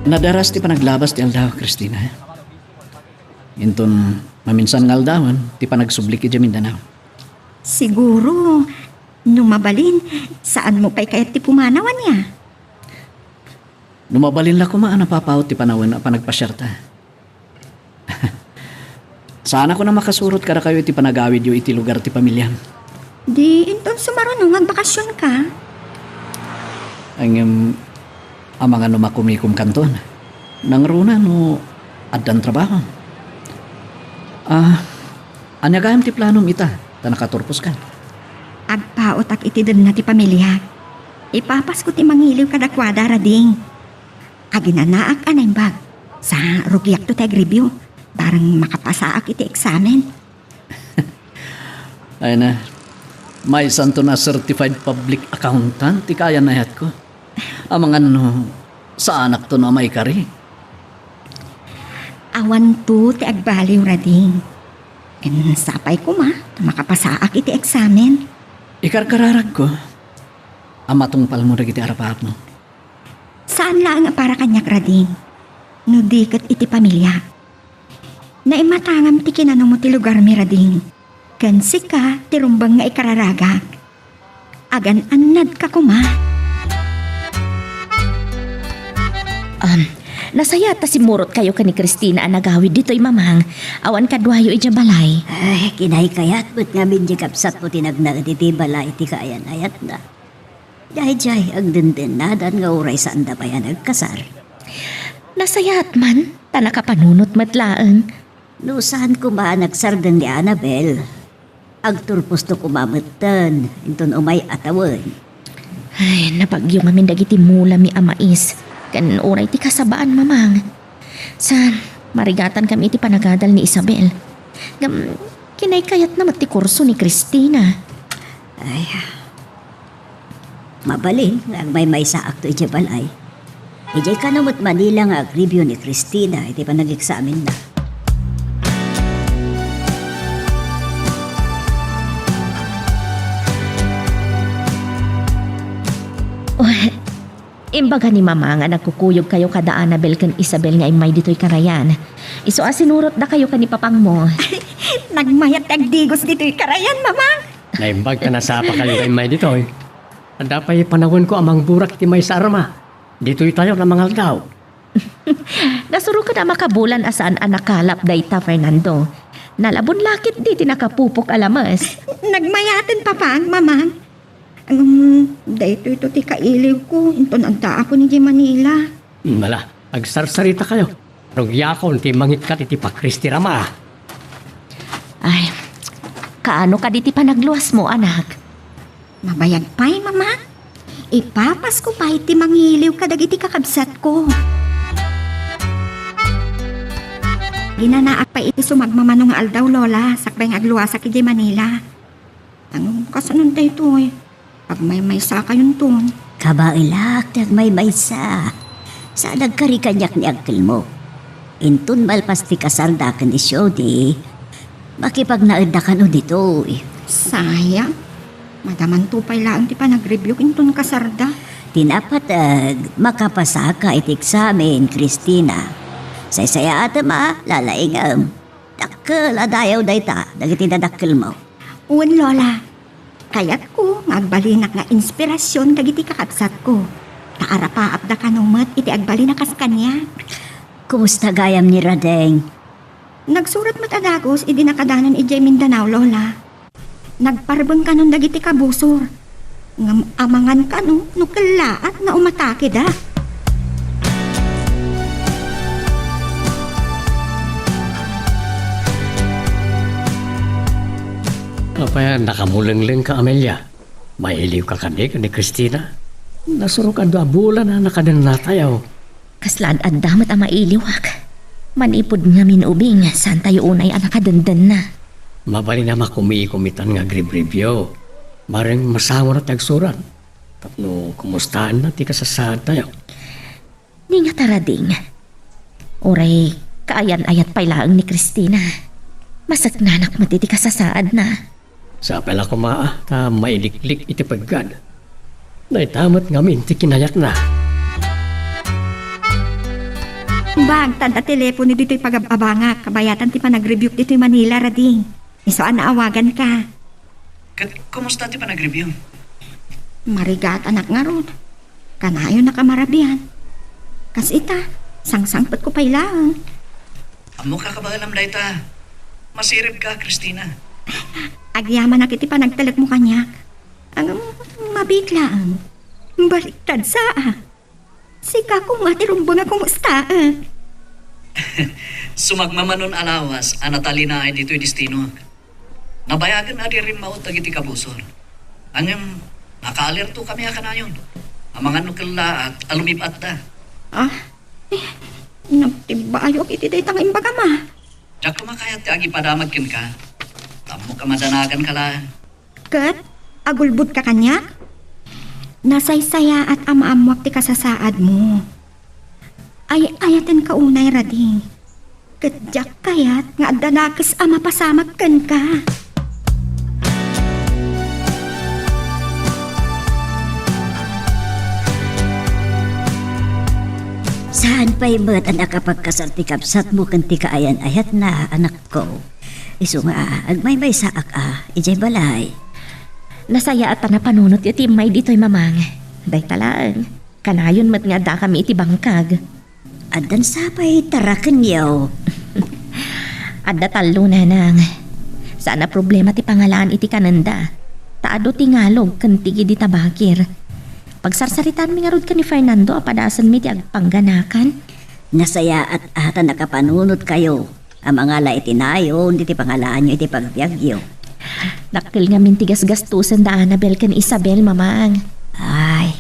Nadaras ti panaglabas ti aldaw, Christina. Inton maminsan nga aldawen ti panagsublik idiay Mindanao. Siguro, no mabalin, saanmo pay kayat ti pumanaw ania? No mabalin la koma a napapaut ti panawen a panagpasiarta. Saanak a makasurot kadakayo iti panagawidyo iti lugar ti pamiliam. Di inton sumaruno nga agbakasionka? Ngem, amangan no makumikomkanton. Nangruna no addan trabaho. Ah, ania gayam ti planom ita, ta nakaturposkan? Agpaotak iti denna ti pamiliak. Ipapasko ti mangiliw kadakuada, Rading. Aginanaak a naimbag. Sa rugiakto ti agribyo. Barang makapasaak iti eksamen. Ay na, maysanto a certified public accountant ti kaayan-ayatko. Amangan no, saanakto a maikari. Awanto ti agbaliw, Rading. Ken sapay koma, ta makapasaak iti eksamen. Ikarkararagko, a matungpalmo dagiti arapaapmo. Saan laeng a para kaniak, Rading, no di ket iti pamiliak. Naimatangam ti kinanamo ti lugarmi, Rading. Ken sika ti rumbeng nga ikararagak. Agan-annadka koma. Um, nasayaat ta simmurotkayo ken ni Christina a nagawid ditoy, Mamang. Awan kaduayo idiay balay. Ay, kinaykayat met ngamin ti kabsatmo ti nagnaed iti balay ti kaayan-ayatna. Daydiay, agdendennadan nga uray saanda pay a nagkasar. Nasayaat man, ta nakapanunot met laeng. No saan koma a nagsardeng ni Annabel, agturposto koma metten inton umay a tawen. Ay, nabagyo ngamin dagiti mulami a mais, ken uray ti kasabaan, Mamang. Sa, marigatankami iti panagadal ni Isabel. Ngem, kinaykayatna met ti kurso ni Christina. Ay, mabalin nga agmaymaysaakto idiay balay. Idiay kano met Manila nga agribyo ni Christina iti panageksaminna. Oh, imbaga ni Mama nga nagkukuyogkayo kada Annabel ken Isabel nga immay ditoy karayan. Isu a sinurotdakayo ken ni Papangmo. Nagmayat ti agdigos ditoy karayan, Mama. Naimbag ta nasapakayo nga immay ditoy. Adda pay panawenko a mangburak iti maysa a rama. Ditoytayo a mangaldaw. Nasuroken a makabulan a saan a nakalap dayta, Fernando. Nalabon la ketdi ti nakapupok a lames. Nagmayaten, Papang, Mamang. Ngem, daytoyto ti kailiwko inton addaakon idiay Manila. Hmm, ala, agsarsaritakayo. Rugiakon ti mangikkat iti pakris ti rama. Ay, kaano kadi ti panagluasmo, anak? Mabayag pay, Mama. Ipapasko pay ti mangiliw kadagiti kakabsatko. Ginanaak pay iti sumagmamano nga aldaw, Lola, sakbay nga agluasak idiay Manila. Ngem kasano daytoy? Agmaymaysakayonton. Kabaelak ti agmaymaysa. Saan agkari kaniak ni angkelmo. Inton malpas ti kasarda ken ni Shodi, makipagnaedda kano ditoy. Sayang. Madamanto pay laeng ti panagribiok inton kasarda. Ti napateg, makapasaka iti eksamen, Christina. Saysayaatem a lalaingem. Dakkel a dayaw dayta dagiti nadakkelmo. Wen, Lola. Kayatko nga agbalinak nga inspirasyon dagiti kakabsatko. Ta arapaapda kano met iti agbalin a kas kaniak. Kumusta gayam ni Radeng? Nagsurat met a dagus idi nakadanan idiay Mindanao, Lola. Nagparbeng kanon dagiti kabusor. Ngem amangan kano no kellaat nga umatakeda. Apay a nakamulenglengka, Amelia? Mailiwka kadi ken ni Christina? Nasurok adu a bulan a nakadennatayo. Kasla ad-adda met a mailiwak. Manipud ngamin ubing, saantayo unay a nakadendennaa. Mabalin a makumikom itan nga agribribio. Maring masango ti agsurat. Tapno kumustaenna ti kasasaadtayo. Ni nga tarading. Uray kaayan-ayat pay laeng ni Cristina. Masaknanak met iti kasasaadna. Sapay la koma ta mailiklik iti peggad. Dayta met ngamin ti kinayatna. Bag, ta adda telepono ditoy pagab-abangak, kabayatan ti panagrebiuk ditoy Manila, Rading. Isu a naawaganka. Ket kumusta ti panagrebium? Marigatanak ngarud. Kanayon a kamarabian. Kas ita, sangsangpetko pay laeng. Ammok a kabaelam dayta. Masiribka, Cristina. Agyamanak iti panagtalekmo kaniak. Ngem, mabiit laeng. Baliktad sa, a. Sika koma ti rumbeng a kumustaek. Sumagmamano a lawas a natalinaed ditoy destinoak. Nabayagen a di rimmaut dagiti kabusor. Ngem, nakaalertokami a kanayon. Amangan no kellaat a lumib-atda. Ah, eh, nagtibbayok iti dayta nga imbagam, a. Diak koma kayat ti agipadamag kenka. Ammok a madanaganka laeng. Ket agulbodka kaniak? Nasaysayaat a maammoak ti kasasaadmo. Ay-ayatenka unay, Rading. Ket diak kayat nga adda nakes a mapasamak kenka. Saan pay met a nakapagkasar ti kabsatmo ken ti kaayan-ayatna, anakko. Isu nga, agmaymaysaak a, idiay balay. Nasayaat a napanunotyo ti immay ditoy, Mamang. Dayta laeng. Kanayon met nga addakami iti bangkag. Addan sa pay tarakenyo. Adda tallo, Nanang. Saan a problema ti pangalaan iti kanenda. Ta adu ti ngalog ken tigid ita bakir. Pagsarsaritaanmi ngarud ken ni Fernando a padasenmi ti agpangganakan. Nasayaat a ta nakapanunotkayo a mangala iti nayon iti pangalaanyo iti pagbiagyo. Dakkel ngamin ti gasgastosen da Annabel ken Isabel, Mamang. Ay,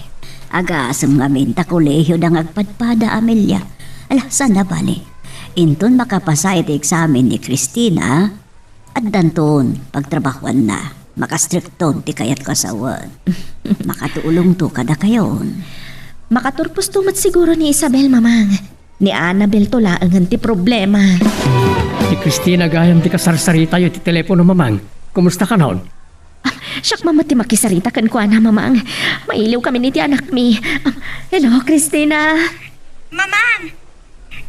agasem ngamin ta kolehioda nga agpadpada, Amelia. Ala, saan a bale. Inton makapasa iti eksamen ni Cristina, addanton pagtrabahuanna. Makastrikton ti kayatko a sawen. Makatulongto kadakayon. Makaturposto met siguro ni Isabel, Mamang. Ni Annabel to laengen ti problema. Ni Cristina gayam ti kasarsaritayo iti telepono, Mamang. Kumusta kanon? Ah, siak man met ti makisarita kenkuana, Mamang. Mailiwkamin iti anakmi. Ah, hello, Cristina. Mamang!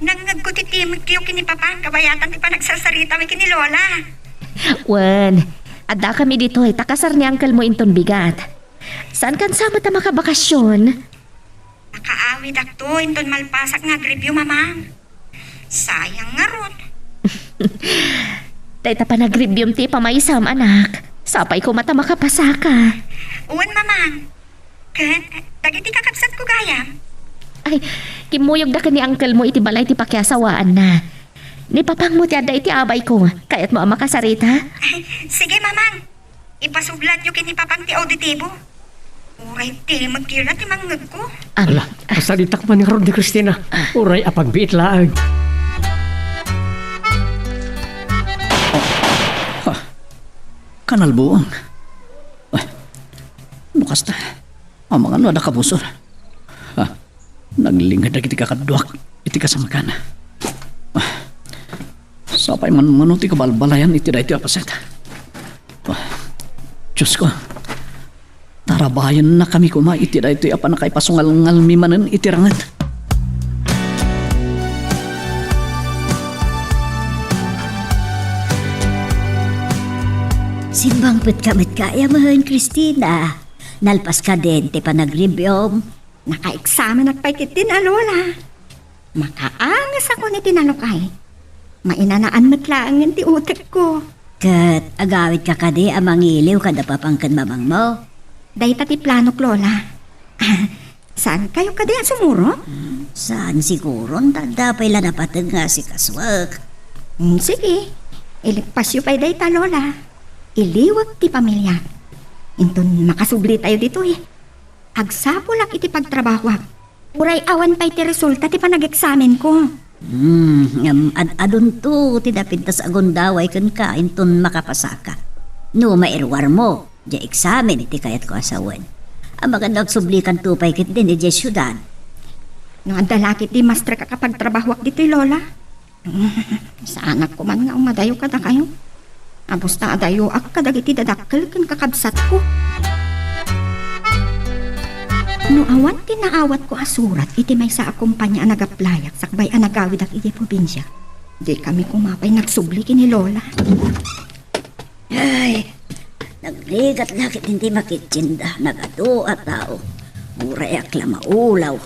Nangngegko ti timekyo ken ni Papang kabayatan ti panagsarsaritami ken ni Lola. Wen, addakami ditoy ta kasar ni angkelmo inton bigat. Saankan sa met a makabakasyon? Nakaawidakto inton malpasak nga agribio, Mamang. Sayang ngarud. Dayta panagribiom ti ipamaysam, anak. Sapay koma ta makapasaka. Wen, Mamang. Ket dagiti kakabsatko gayam? Ay, kimmuyogda ken ni angkelmo iti balay ti pakiasawaanna. Ni Papangmo ti adda iti abayko. Kayatmo a makasarita? Ay, sige, Mamang. Ipasublatyo ken ni Papang ti auditibo. Uray timekyo la ti mangngegko. Ala, kasaritak man ngarud ni Cristina. Uray apagbiit laeng. Ha? Kanalbuong. Ah, no kasta, amangan no adda kabusor. Ha? Naglinged dagiti kakaduak iti kasamakan. Ah, sapay man mano ti kabalbalayan iti daytoy a paset. Ah, Diosko, tarabayennakami koma iti daytoy a pannakaipasungalngalmi manen iti ranget. Simmangpetka met gayam, Cristina. Nalpas kadin ti panagribiom? Nakaeksamenak pay ketdin a, Lola. Makaangesakon iti nalukay. Mainanaan met laengen ti utekko. Ket agawidka kadi a mangiliw kada Papang ken Mamangmo? Dayta ti planok, Lola. Saankayo kadi a sumurot? Hmm, saan siguron, ta adda pay la napateg nga asikasuek. Hmm, sige. Ileppasyo pay dayta, Lola. Iliwek ti pamiliak. Inton makasublitayo ditoy, agsapulak iti pagtrabahoak. Uray awan pay ti resulta ti panageksamen ko. Hmm, ngem ad-adunto ti napintas a gundaway kenka inton makapasaka. No mairuarmo, diay eksamen ti kayatko a sawen. Amangan no agsublikanto pay ketdin idiay siudad. No adda la ketdi mastrek a kapagtrabahoak ditoy, Lola. Saanak koman nga umadayo kadakayo. Abus ta adayoak kadagiti dadakkel ken kakabsatko. No awan ti naawatko a surat iti maysa a kompania a nagaplayak sakbay a nagawidak idiay probinsia, dikami koma pay nagsubli ken ni Lola. Ay, nagligat la ketdin ti makittienda, nagadu a tao. Urayak la maulaw.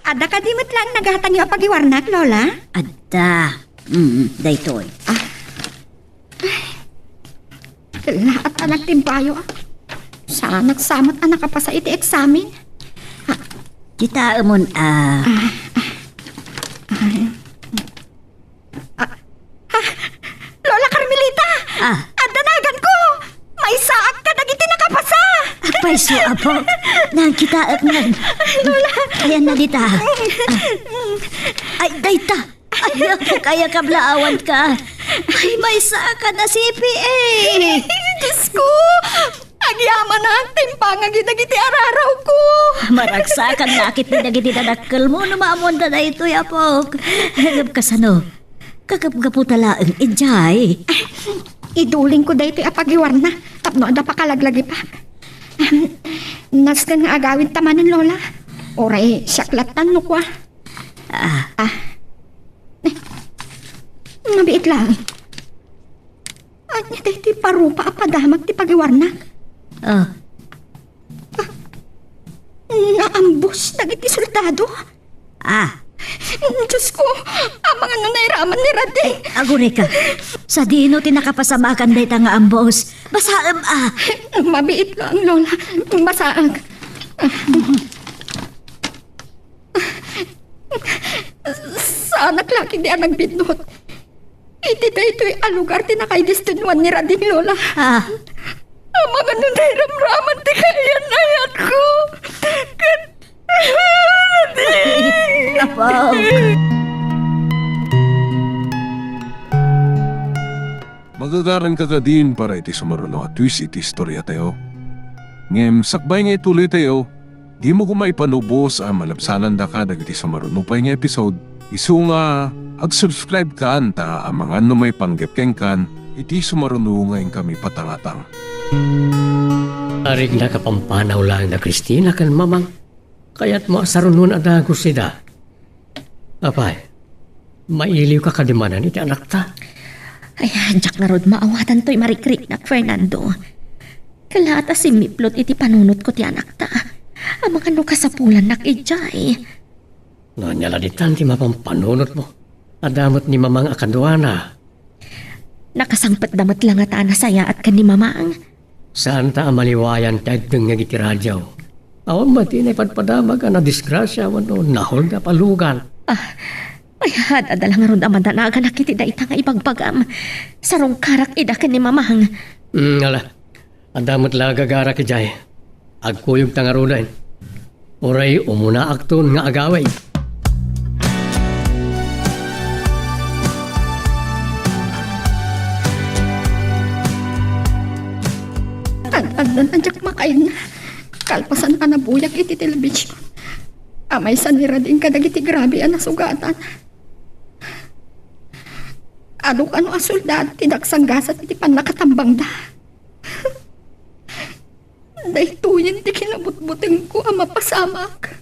Adda kadi met laeng nagatangyo a pagiwarnak, Lola? Adda. Mm, daytoy. Ah. Ay, laat a nagtimbayo, ah. Saanak sa met a nakapasa iti eksamen. Ah. Kitaemon, ah. Ah, ah. Ay. Ah, ah, Lola Carmelita! Ah. Adda naganko! Maysaak kadagiti nakapasa! Apay, su, apo. Nagkitaek man. Lola! Ayan na dita. Ah. Ay, dayta! Ay, apo, kaya kablaawan ka. Ay, maysaak a C P A! Diyos ko! Agyamanak ti impangag dagiti ararawko. Maragsakan la ketdi dagiti dadakkelmo no maammoanda daytoy, apok. Ngem kasano? Kagapgaputa laeng idiay. Ay, idulingko daytoy a pagiwarna tapno adda pakalaglagipak. Ahem, nasken nga agawidta manen, Lola. Uray siak lattan no kua. Ah. Ah. Eh, mabiit laeng. Ania daytoy parupa a padamag ti pagiwarnak? Ah. Ah, naambos dagiti soldado? Ah. Diyos ko, amangan no nairaman ni Rading. Aguray ka. Sadino ti nakapasamakan dayta nga ambos? Basaem, ah. Mabiit laeng, Lola. Basaak. Saanak la ketdi a nagbinnut. Iti daytoy a lugar ti nakaidestinoan ni Rading, Lola. Ah. Amangan no nairamraman ti kaayan-ayatko. Ket, Rading! Apo. Magagaranka kadin para iti sumaruno a twist iti istoriatayo. Ngem sakbay nga ituloytayo, dimo koma ipanubos a malabsanandaka dagiti sumaruno pay nga episode, isu nga ag-subscribe kan ta amangan no maipanggep kenkan iti sumaruno nga inkami patangatang. Arigna kapampanaw laeng da Cristina ken Mamang. Kayatmo a sarunon a dagus ida. Apay, mailiwka kadi manen iti anakta? Ay, diak ngarud maawatan toy marikriknak, Fernando. Kalaat a simmiplot iti panunotko ti anakta. Amangan no kasapulannak idiay. No ania la ditan ti mapampanunotmo? Adda met ni Mamang a kaduana. Nakasangpetda met la ngata a nasayaat ken ni Mamang. Saanta a maliwayan ti agdengngeg iti radio. Awan met ti naipadpadamag a nadisgrasia wenno na-hold up a lugal. Ah, ay, ad-adda la ngarud a madanaganak iti dayta nga ibagbagam. Sarungkarak ida ken ni Mamang. Mm, ala. Adda met la gagarak idiay. Agkuyogta ngaruden. Uray umunaakton nga agawid. Ad-addan a diak makainna. Kalpasan a nabuyag iti telebision a maysa ni Rading kadagiti grabe a nasugatan. Adu kano a soldado ti dagsanggasat iti pannakatambangda. Daytoyen ti kinabutbutengko a mapasamak.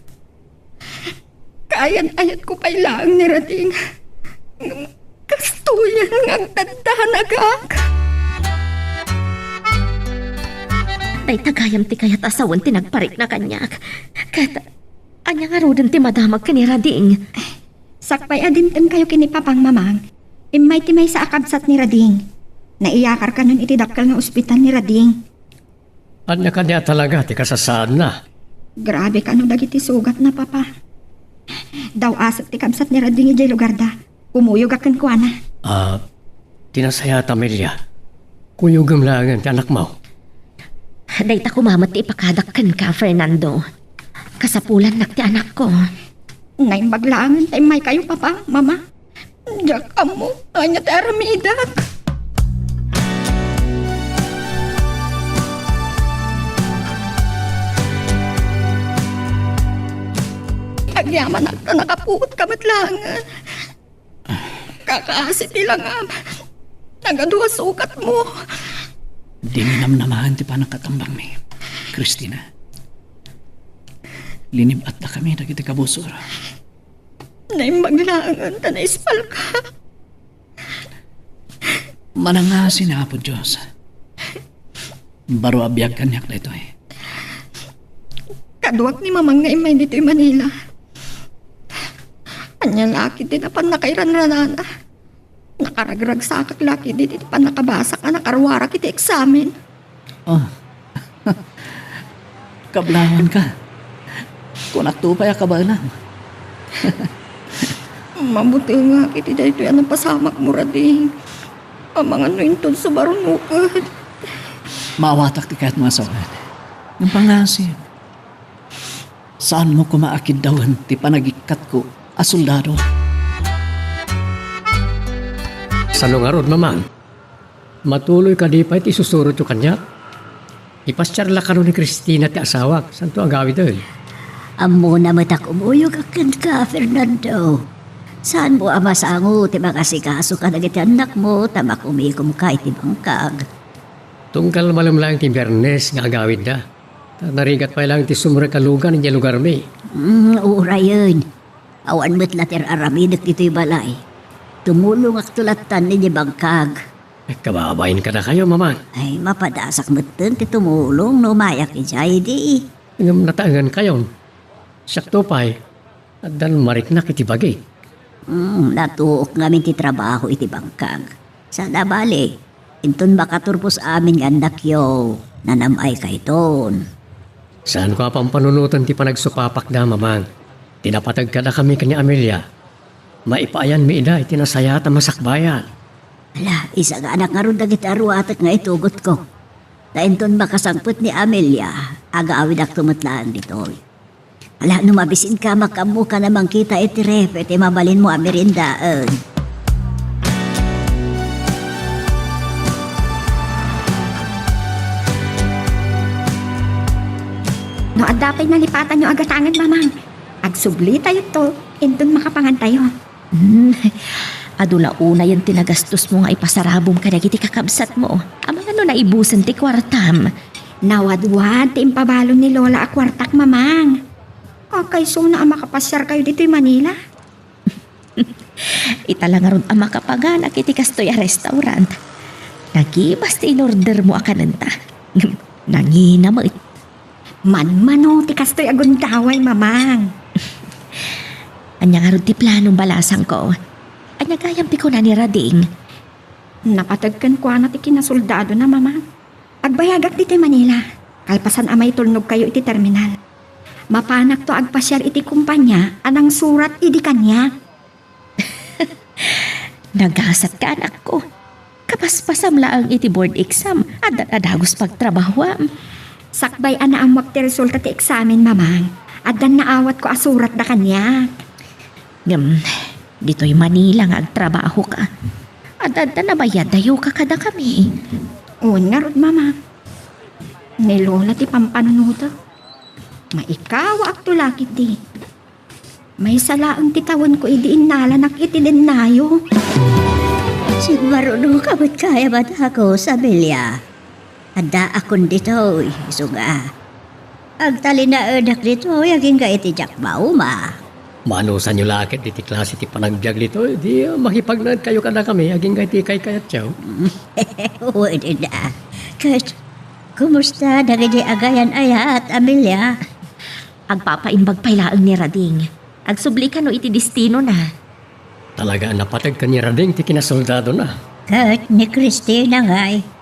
Kaayan-ayatko pay laeng ni Rading. Ngem kastoyen nga agdaddanagak. Dayta gayam ti kayat a sawen ti nagparikna kaniak. Ket ania ngaruden ti madamag ken ni Rading? Sakbay a dimtengkayo ken ni Papang, Mamang, immay ti maysa a kabsat ni Rading. Naiyakar kanon iti dakkel nga ospital ni Rading. Ania kadi a talaga ti kasasaadna? Grabe kano dagiti sugatna, Papa. Daw-asek ti kabsat ni Rading idiay lugarda. Kumuyogak kenkuana. Ah, ti nasayaat a media. Kuyogem laengen ti anakmo. Dayta koma met ti ipakadak kenka, Fernando. Kasapulannak ti anakko. Naimbag laengen ta immaykayo, Papa, Mama. Diak ammo ania ti aramidak. Agyamanak ta nakapuotka met laengen. Kakaasi ti langam. Nagadu a sukatmo. Dimi namnamaen ti pannakatambangmi, Christina. Linib-atdakami dagiti kabusor. Naimbag laengen ta naispalka. Manangasi ni Apo Dios. Baro a biag kaniak daytoy. Kaduak ni Mamang nga immay ditoy Manila. Ania la ketdi ti napan nakairanranana? Nakaragragsakak la ketdi ti pannakabasak a nakaruarak iti eksamen. Oh. Kablawanka. Kunakto pay a kabaelam. Mabutengak iti daytoy a napasamakmo, Rading. Amangan no inton subaron mo ket. Maawatak ti kayatmo a sawen. Ngem pangngaasi, saanmo koma a kiddawen ti panagikkatko a soldado. Sano ngarud, Mamang? Matuloy kadi pay ti isusurotyo kaniak? Ipasiar la kano ni Christina ti asawak, saanto agawiden? Ammona met a kumuyogak kenka, Fernando. Saanmo a masango ti mangasikaso kadagiti annakmo ta makumikomka iti bangkag? Tunggal malem laeng ti Biernes nga agawidda. Ta narigat pay laeng ti sumrek a lugan idiay lugarmi. Mm, urayen. Awan met la ti ar-aramidek ditoy balay. Tumulongakto lattan idiay bangkag. Kababain kadakayo, Mamang. Ay, mapadasak metten ti tumulong no umayak idiay, di. Ngem nataengankayon. Siakto pay, addan mariknak iti bagik. Mm, natuok ngamin ti trabaho iti bangkag. Saan a bale, inton makaturpos amin nga annakyo, nanam-aykayton. Saanko a pampanunoten ti panagsupapakda, Mamang. Ti napateg kadakami ken ni Amelia, maipaayanmi ida iti nasayaat a masakbayan. Ala, isaganak ngarud dagiti aruatek nga itugotko. Ta inton makasangpet ni Amelia, agawidakto met laeng ditoy. Ala, no mabisinka, makaammokan a mangkita iti ref iti mabalinmo a meriendaen. No adda pay nalipatanyo a gatangen, Mamang, agsublitayonto inton makapangantayo. Hmm, adu la unayen ti nagastosmo nga ipasarabom kadagiti kakabsatmo. Amangan no naibusen ti kuartam. Nawadwad ti impabalon ni Lola a kuartak, Mamang. Kakaisuna a makapasiarkayo ditoy Manila. Ita la ngarud a makapaganak iti kastoy a restaurant. Nagibas ti inordermo a kanenta. Nangina met. Manmano ti kastoy a gundaway, Mamang. Ania ngarud ti planom, balasangko? Ania gayam ti kuna ni Rading? Napateg kenkuana ti kinasoldadona, Mamang. Agbayagak ditoy Manila, kalpasan a maitulnogkayo iti terminal. Mapanakto a agpasiar iti kompania a nangsurat idi kaniak. Nagasatka, anakko. Kapaspasam laeng iti board exam, addan a dagus pagtrabahuam. Sakbay a naammoak ti resulta ti eksamen, Mamang, addan naawatko a suratda kaniak. Ngem, ditoy Manila nga agtrabahoka, adda nabayadayoka kadakami. Wen ngarud, Mamang. Ni Lola ti pampanunotek. Maikawaakto la ketdi. Maysa laeng ti tawenko idi innalanak iti dennayo. Sigmarunoka met gayam a dagus, Amelia. Addaakon ditoy, isu nga, agtalinaedak ditoy agingga iti diak mauma. Manusanyo la ket iti klase ti panagbiag ditoy, di makipagnaedkayo kadakami agingga iti kaykayatyo. Wen a. Ket, kumusta dagiti agayan-ayat, Amelia? Agpapaimbag pay laeng ni Rading. Agsubli kano iti destinona. Talaga a napateg ken ni Rading ti kinasoldadona. Ket ni Christina ngay?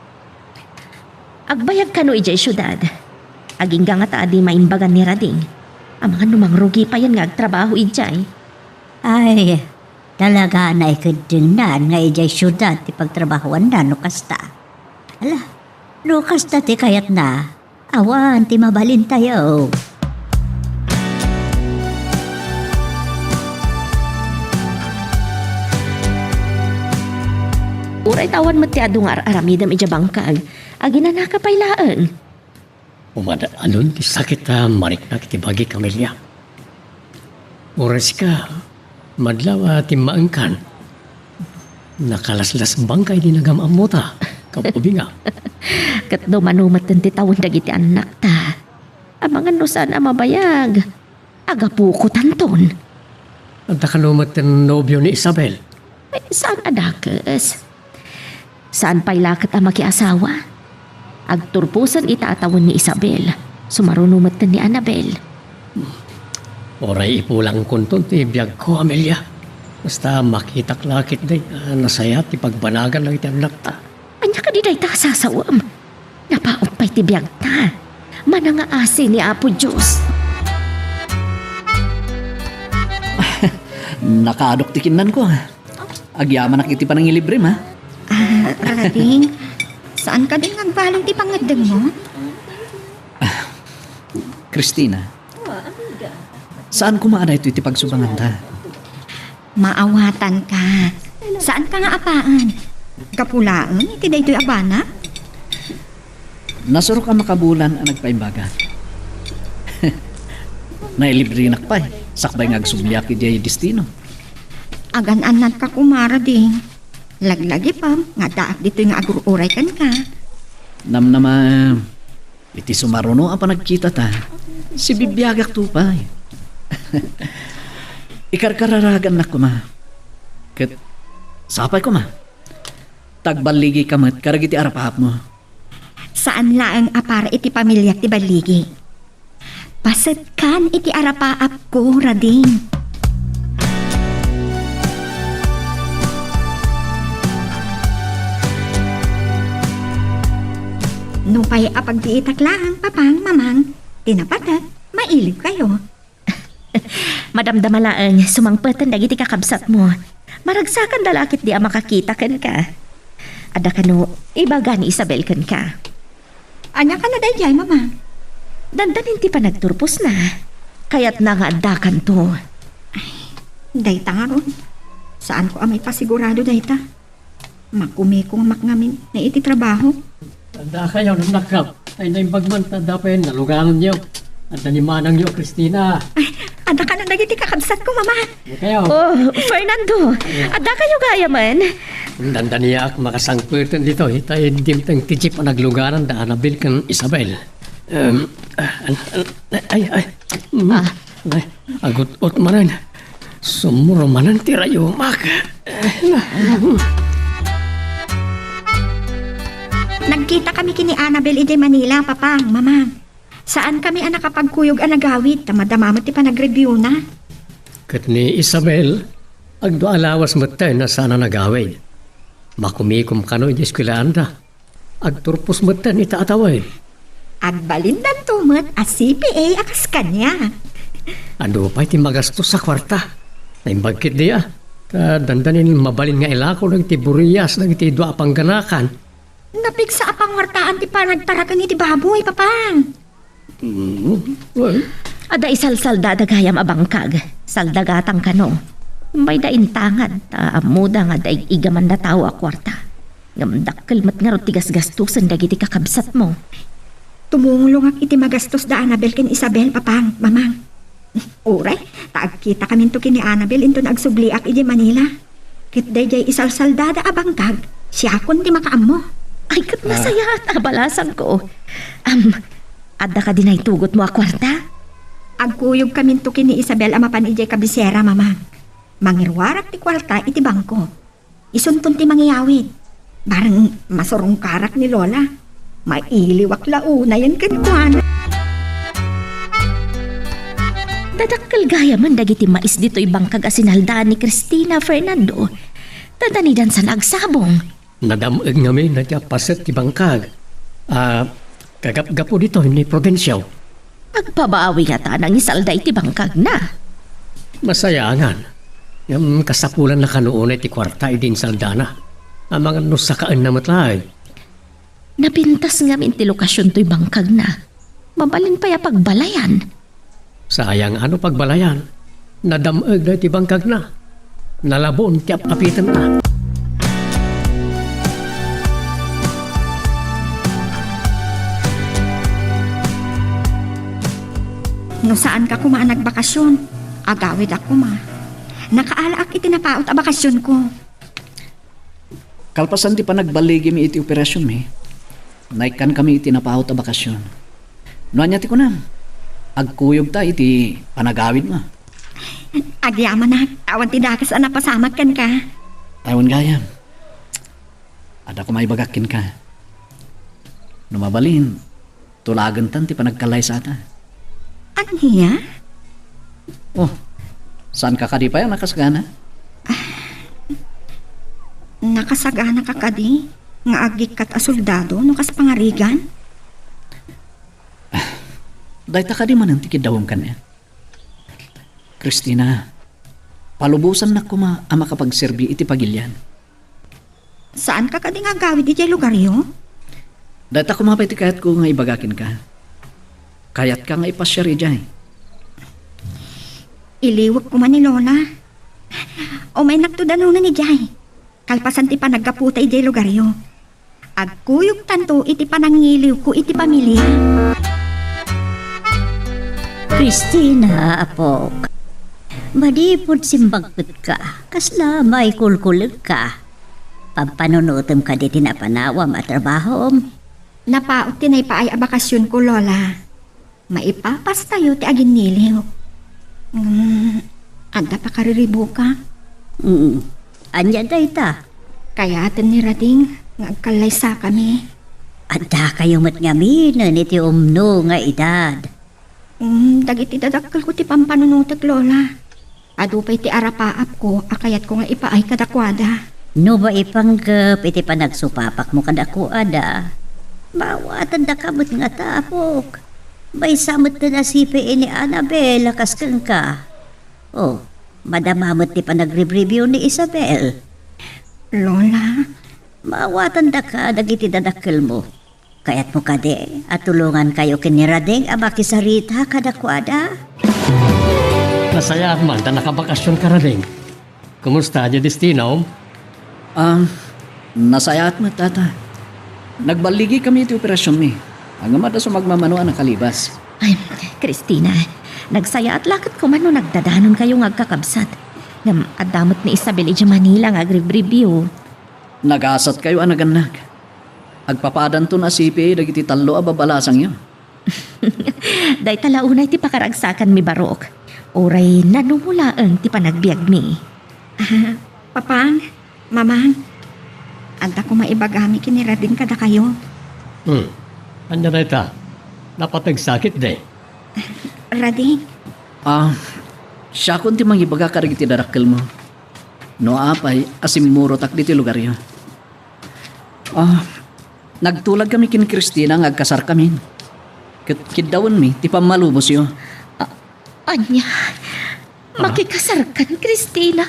Agbayag kano idiay siudad. Agingga ngata a di maimbagan ni Rading. Amangan no mangrugi payen nga agtrabaho idiay. Ay, talaga a naikeddengnan nga idiay siudad ti pagtrabahoanna no kasta. Ala, no kasta ti kayatna, awan ti mabalintayo. Uray ta awan met ti adu nga ar-aramidem idiay bangkag, aginanaka pay laeng. Umad-adun ti sakit a mariknak iti bagik, Amelia. Uray sika, madlaw a timmaengkan. Nakalaslasbangka idi nagam-ammota, kaubingam. Ket dumano metten ti tawen dagiti annakta. Amangan no saan a mabayag. Agapuko tanton. Adda kano met ti nobio ni Isabel? Ay, saan a dakes. Saan pay la ket a makiasawa. Agturposen ita a tawen ni Isabel. Sumaruno met ni Annabel. Uray ipulangkonton ti biagko, Amelia. Basta makitak la ketdi a nasayaat ti pagbanagan dagiti annakta. Ania kadi dayta a sasawem? Napaut pay ti biagta. Manangaasi ni Apo Dios. Nakaadok ti kinnanko. Agyamanak iti panangilibrem, ha? Ah, Rading, saan kadi nga agbaliw ti pangngeddengmo? Christina, saan koma a daytoy ti pagsubanganta? Maawatanka. Saanka nga apaen? Gapu laeng iti daytoy a bana? Nasurok a makabulan a nagpaimbaga. Nailibrenak pay, sakbay nga agsubliak idiay destino. Agan-annadka koma, Rading. Laglagipem nga addaak ditoy nga agur-uray kenka. Namnamaem, iti sumaruno a panagkitata, sibibiagakto pay. Ikarkararagannak koma. Ket sapay koma. Ta agballigika met kadagiti arapaapmo. Saan laeng a para iti pamiliak ti balligi. Pasetkan iti arapaapko, Rading. Nupay a pagbiitak laeng, Papang, Mamang, ti napatek, mailibkayo. Madamdama laeng, sumangpeten dagiti kakabsatmo. Maragsakanda la ketdi a makakita kenka. Adda kano ibaga ni Isabel kenka? Ania kano daydiay, Mama? Dandanin ti panagturposna. Kayatna nga addakanto. Ay, dayta ngarud. Saanko a maipasigurado dayta. Makumikongmak ngamin iti trabaho. Adda kayo, nanakap. Ay, naimbag man, ta adda pay nalugananyo. Adda ni manangyo, Christina. Ay, adda kano dagiti kakabsatko, Mama. Adda kayo. Oh, Fernando, adda kayo gayamen? Dandaniak makasangpeten ditoy, ta dimteng ti jeep a naglugaran da Annabel ken Isabel. Em, ah, an-, an-, ay, ay. Mm. Ah. Ay, agut-ut manen. Sumuro manen ti rayumak. Nagkita kami ken ni Annabel idiay Manila, Papang, Mamang. Saan kami a nakapagkuyog a nagawid, ta madama met ti panagreviewna. Ket ni Isabel, agdua a lawas metten a saan a nagawid. Makumikom kano idiay eskuelaanda. Agturpos metten ita a tawen. Agbalindanto met a C P A a kas kaniak. Adu pay ti magastos a kuarta. Naimbag ketdi a. Ta dandanin mabalin nga ilako dagiti burias dagiti dua a pangganakan. Napigsa a panguartaan ti panagtaraken iti baboy, Papang. Mm, well. Adda isalsaldada gayam a bangkag. Saldagatang kano. Mayda intangad, ta ammoda nga adda ig-igaman a tao a kuarta. Ngem dakkel met ngarud ti gasgastosen dagiti kakabsatmo. Tumulongak iti magastos da Annabel ken Isabel, Papang, Mamang. Uray, ta agkitakaminto ken ni Annabel inton agsubliak idiay Manila. Ket daydiay isalsaldada a bangkag, siakon ti makaammo. Ay, ket nasayaat a balasangko. Am, adda kadi naitugotmo a kuarta? Agkuyogkaminto ken ni Isabel a mapan idiay kabisera, Mama. Mangiruarak ti kuarta iti bangko. Isunton ti mangiyawid. Bareng masurungkarak ni Lola. Mailiwak la unayen kenkuana. Dadakkel gayamen dagiti mais ditoy bangkag a sinaldaan ni Christina, Fernando. Dadanidan sa nagsabong. Nadam-eg ngamin a ti appaset ti bangkag. Ah, kagapgapu ditoy ni Prudencio. Agpabawi ngata a nangisalda iti bangkagna. Masayaangan. Ngem kasapulanna kano unay ti kuarta idi insaldana. Amangan no sakaenna met laeng. Napintas ngamin ti lokasion toy bangkagna. Mabalin pay a pagbalayan. Sayang a no pagbalayan. Nadam-eg daytoy bangkagna. Nalabon ti ap-apitenna. No saanka koma a nagbakasyon, agawidak koma. Nakaalaak iti napaut a bakasyonko. Kalpasan ti panagballigimi iti operasionmi, naikkankami iti napaut a bakasyon. No ania ti kunam, agkuyogta iti panagawidmo. Agyamanak, awan ti dakes a napasamak kenka. Awan gayam. Adda koma ibagak kenka. No mabalin, tulagentan ti panagkallaysata. Ania? Oh, saanka kadi pay a nakasagana? Nakasagana ka kadi nga agikkat a soldado no kas pangarigan? Dayta kadi manen ti kiddawem kaniak. Christina, palubosannak koma a makapagserbi iti pagilian. Saanka kadi nga agawid idiay lugaryo? Dayta koma pay ti kayatko nga ibaga kenka. Kayatka nga ipasiar idiay. Iliwek koma ni Lola. Umaynakto danonen idiay. Kalpasan ti panaggaputa idiay lugaryo, agkuyogtanto iti panangiliwko iti pamilia. Christina, apok. Manipud simbagpetka, kasla maikulkulegka. Pampanunotem kadi ti napanawam a trabahom? Napaut ti naipaay a bakasyonko, Lola. Maipapastayo ti aginniliw. Ngem, adda pakariribuka. Mm. Ania dayta? Kayaten ni Rading nga agkallaysakami. Addakayo met ngaminen iti umno nga edad. Mm, dagiti dadakkelko ti pampanunotek, Lola. Adu pay ti arapaapko a kayatko nga ipaay kadakuada. No maipanggep iti panagsupapakmo kadakuada, maawatandaka met ngata, apok. Maysa metten a sipi ni Annabel a kas kenka. Oh, madama met ti panagribribio ni Isabel. Lola. Maawatandaka dagiti dadakkelmo. Kayatmo kadi a tulongankayo ken ni Rading a makisarita kadakuada? Nasayaat man ta nakabakasionka, Rading. Kumusta diay destinom? Ah, nasayaat met, Tata. Nagballigikami iti operasionmi. Ngem adda sumagmamano a nakalibas. Ay, Christina, nagsayaat la ket koma no nagdadanonkayo nga agkakabsat. Ngem adda met ni Isabel idiay Manila nga agribribio. Nagasatkayo a nagannak. Agpapadanton a sipi dagiti tallo a babalasangyo. Dayta la unay ti pakaragsakanmi, Barok. Uray nanumo laeng ti panagbiagmi. Ah, Papang, Mamang, adda koma ibagami ken ni Rading kadakayo. Hmm. Ania dayta? Napateg sakit, di? Rading. Ah, siakon ti mangibaga kadagiti dadakkelmo. No apay a simmurotak ditoy lugaryo. Ah, nagtulagkami ken Christina nga agkasarkami. Ket kiddawenmi ti pammalubosyo. A-, ania? Ah? Makikasarkan, Christina?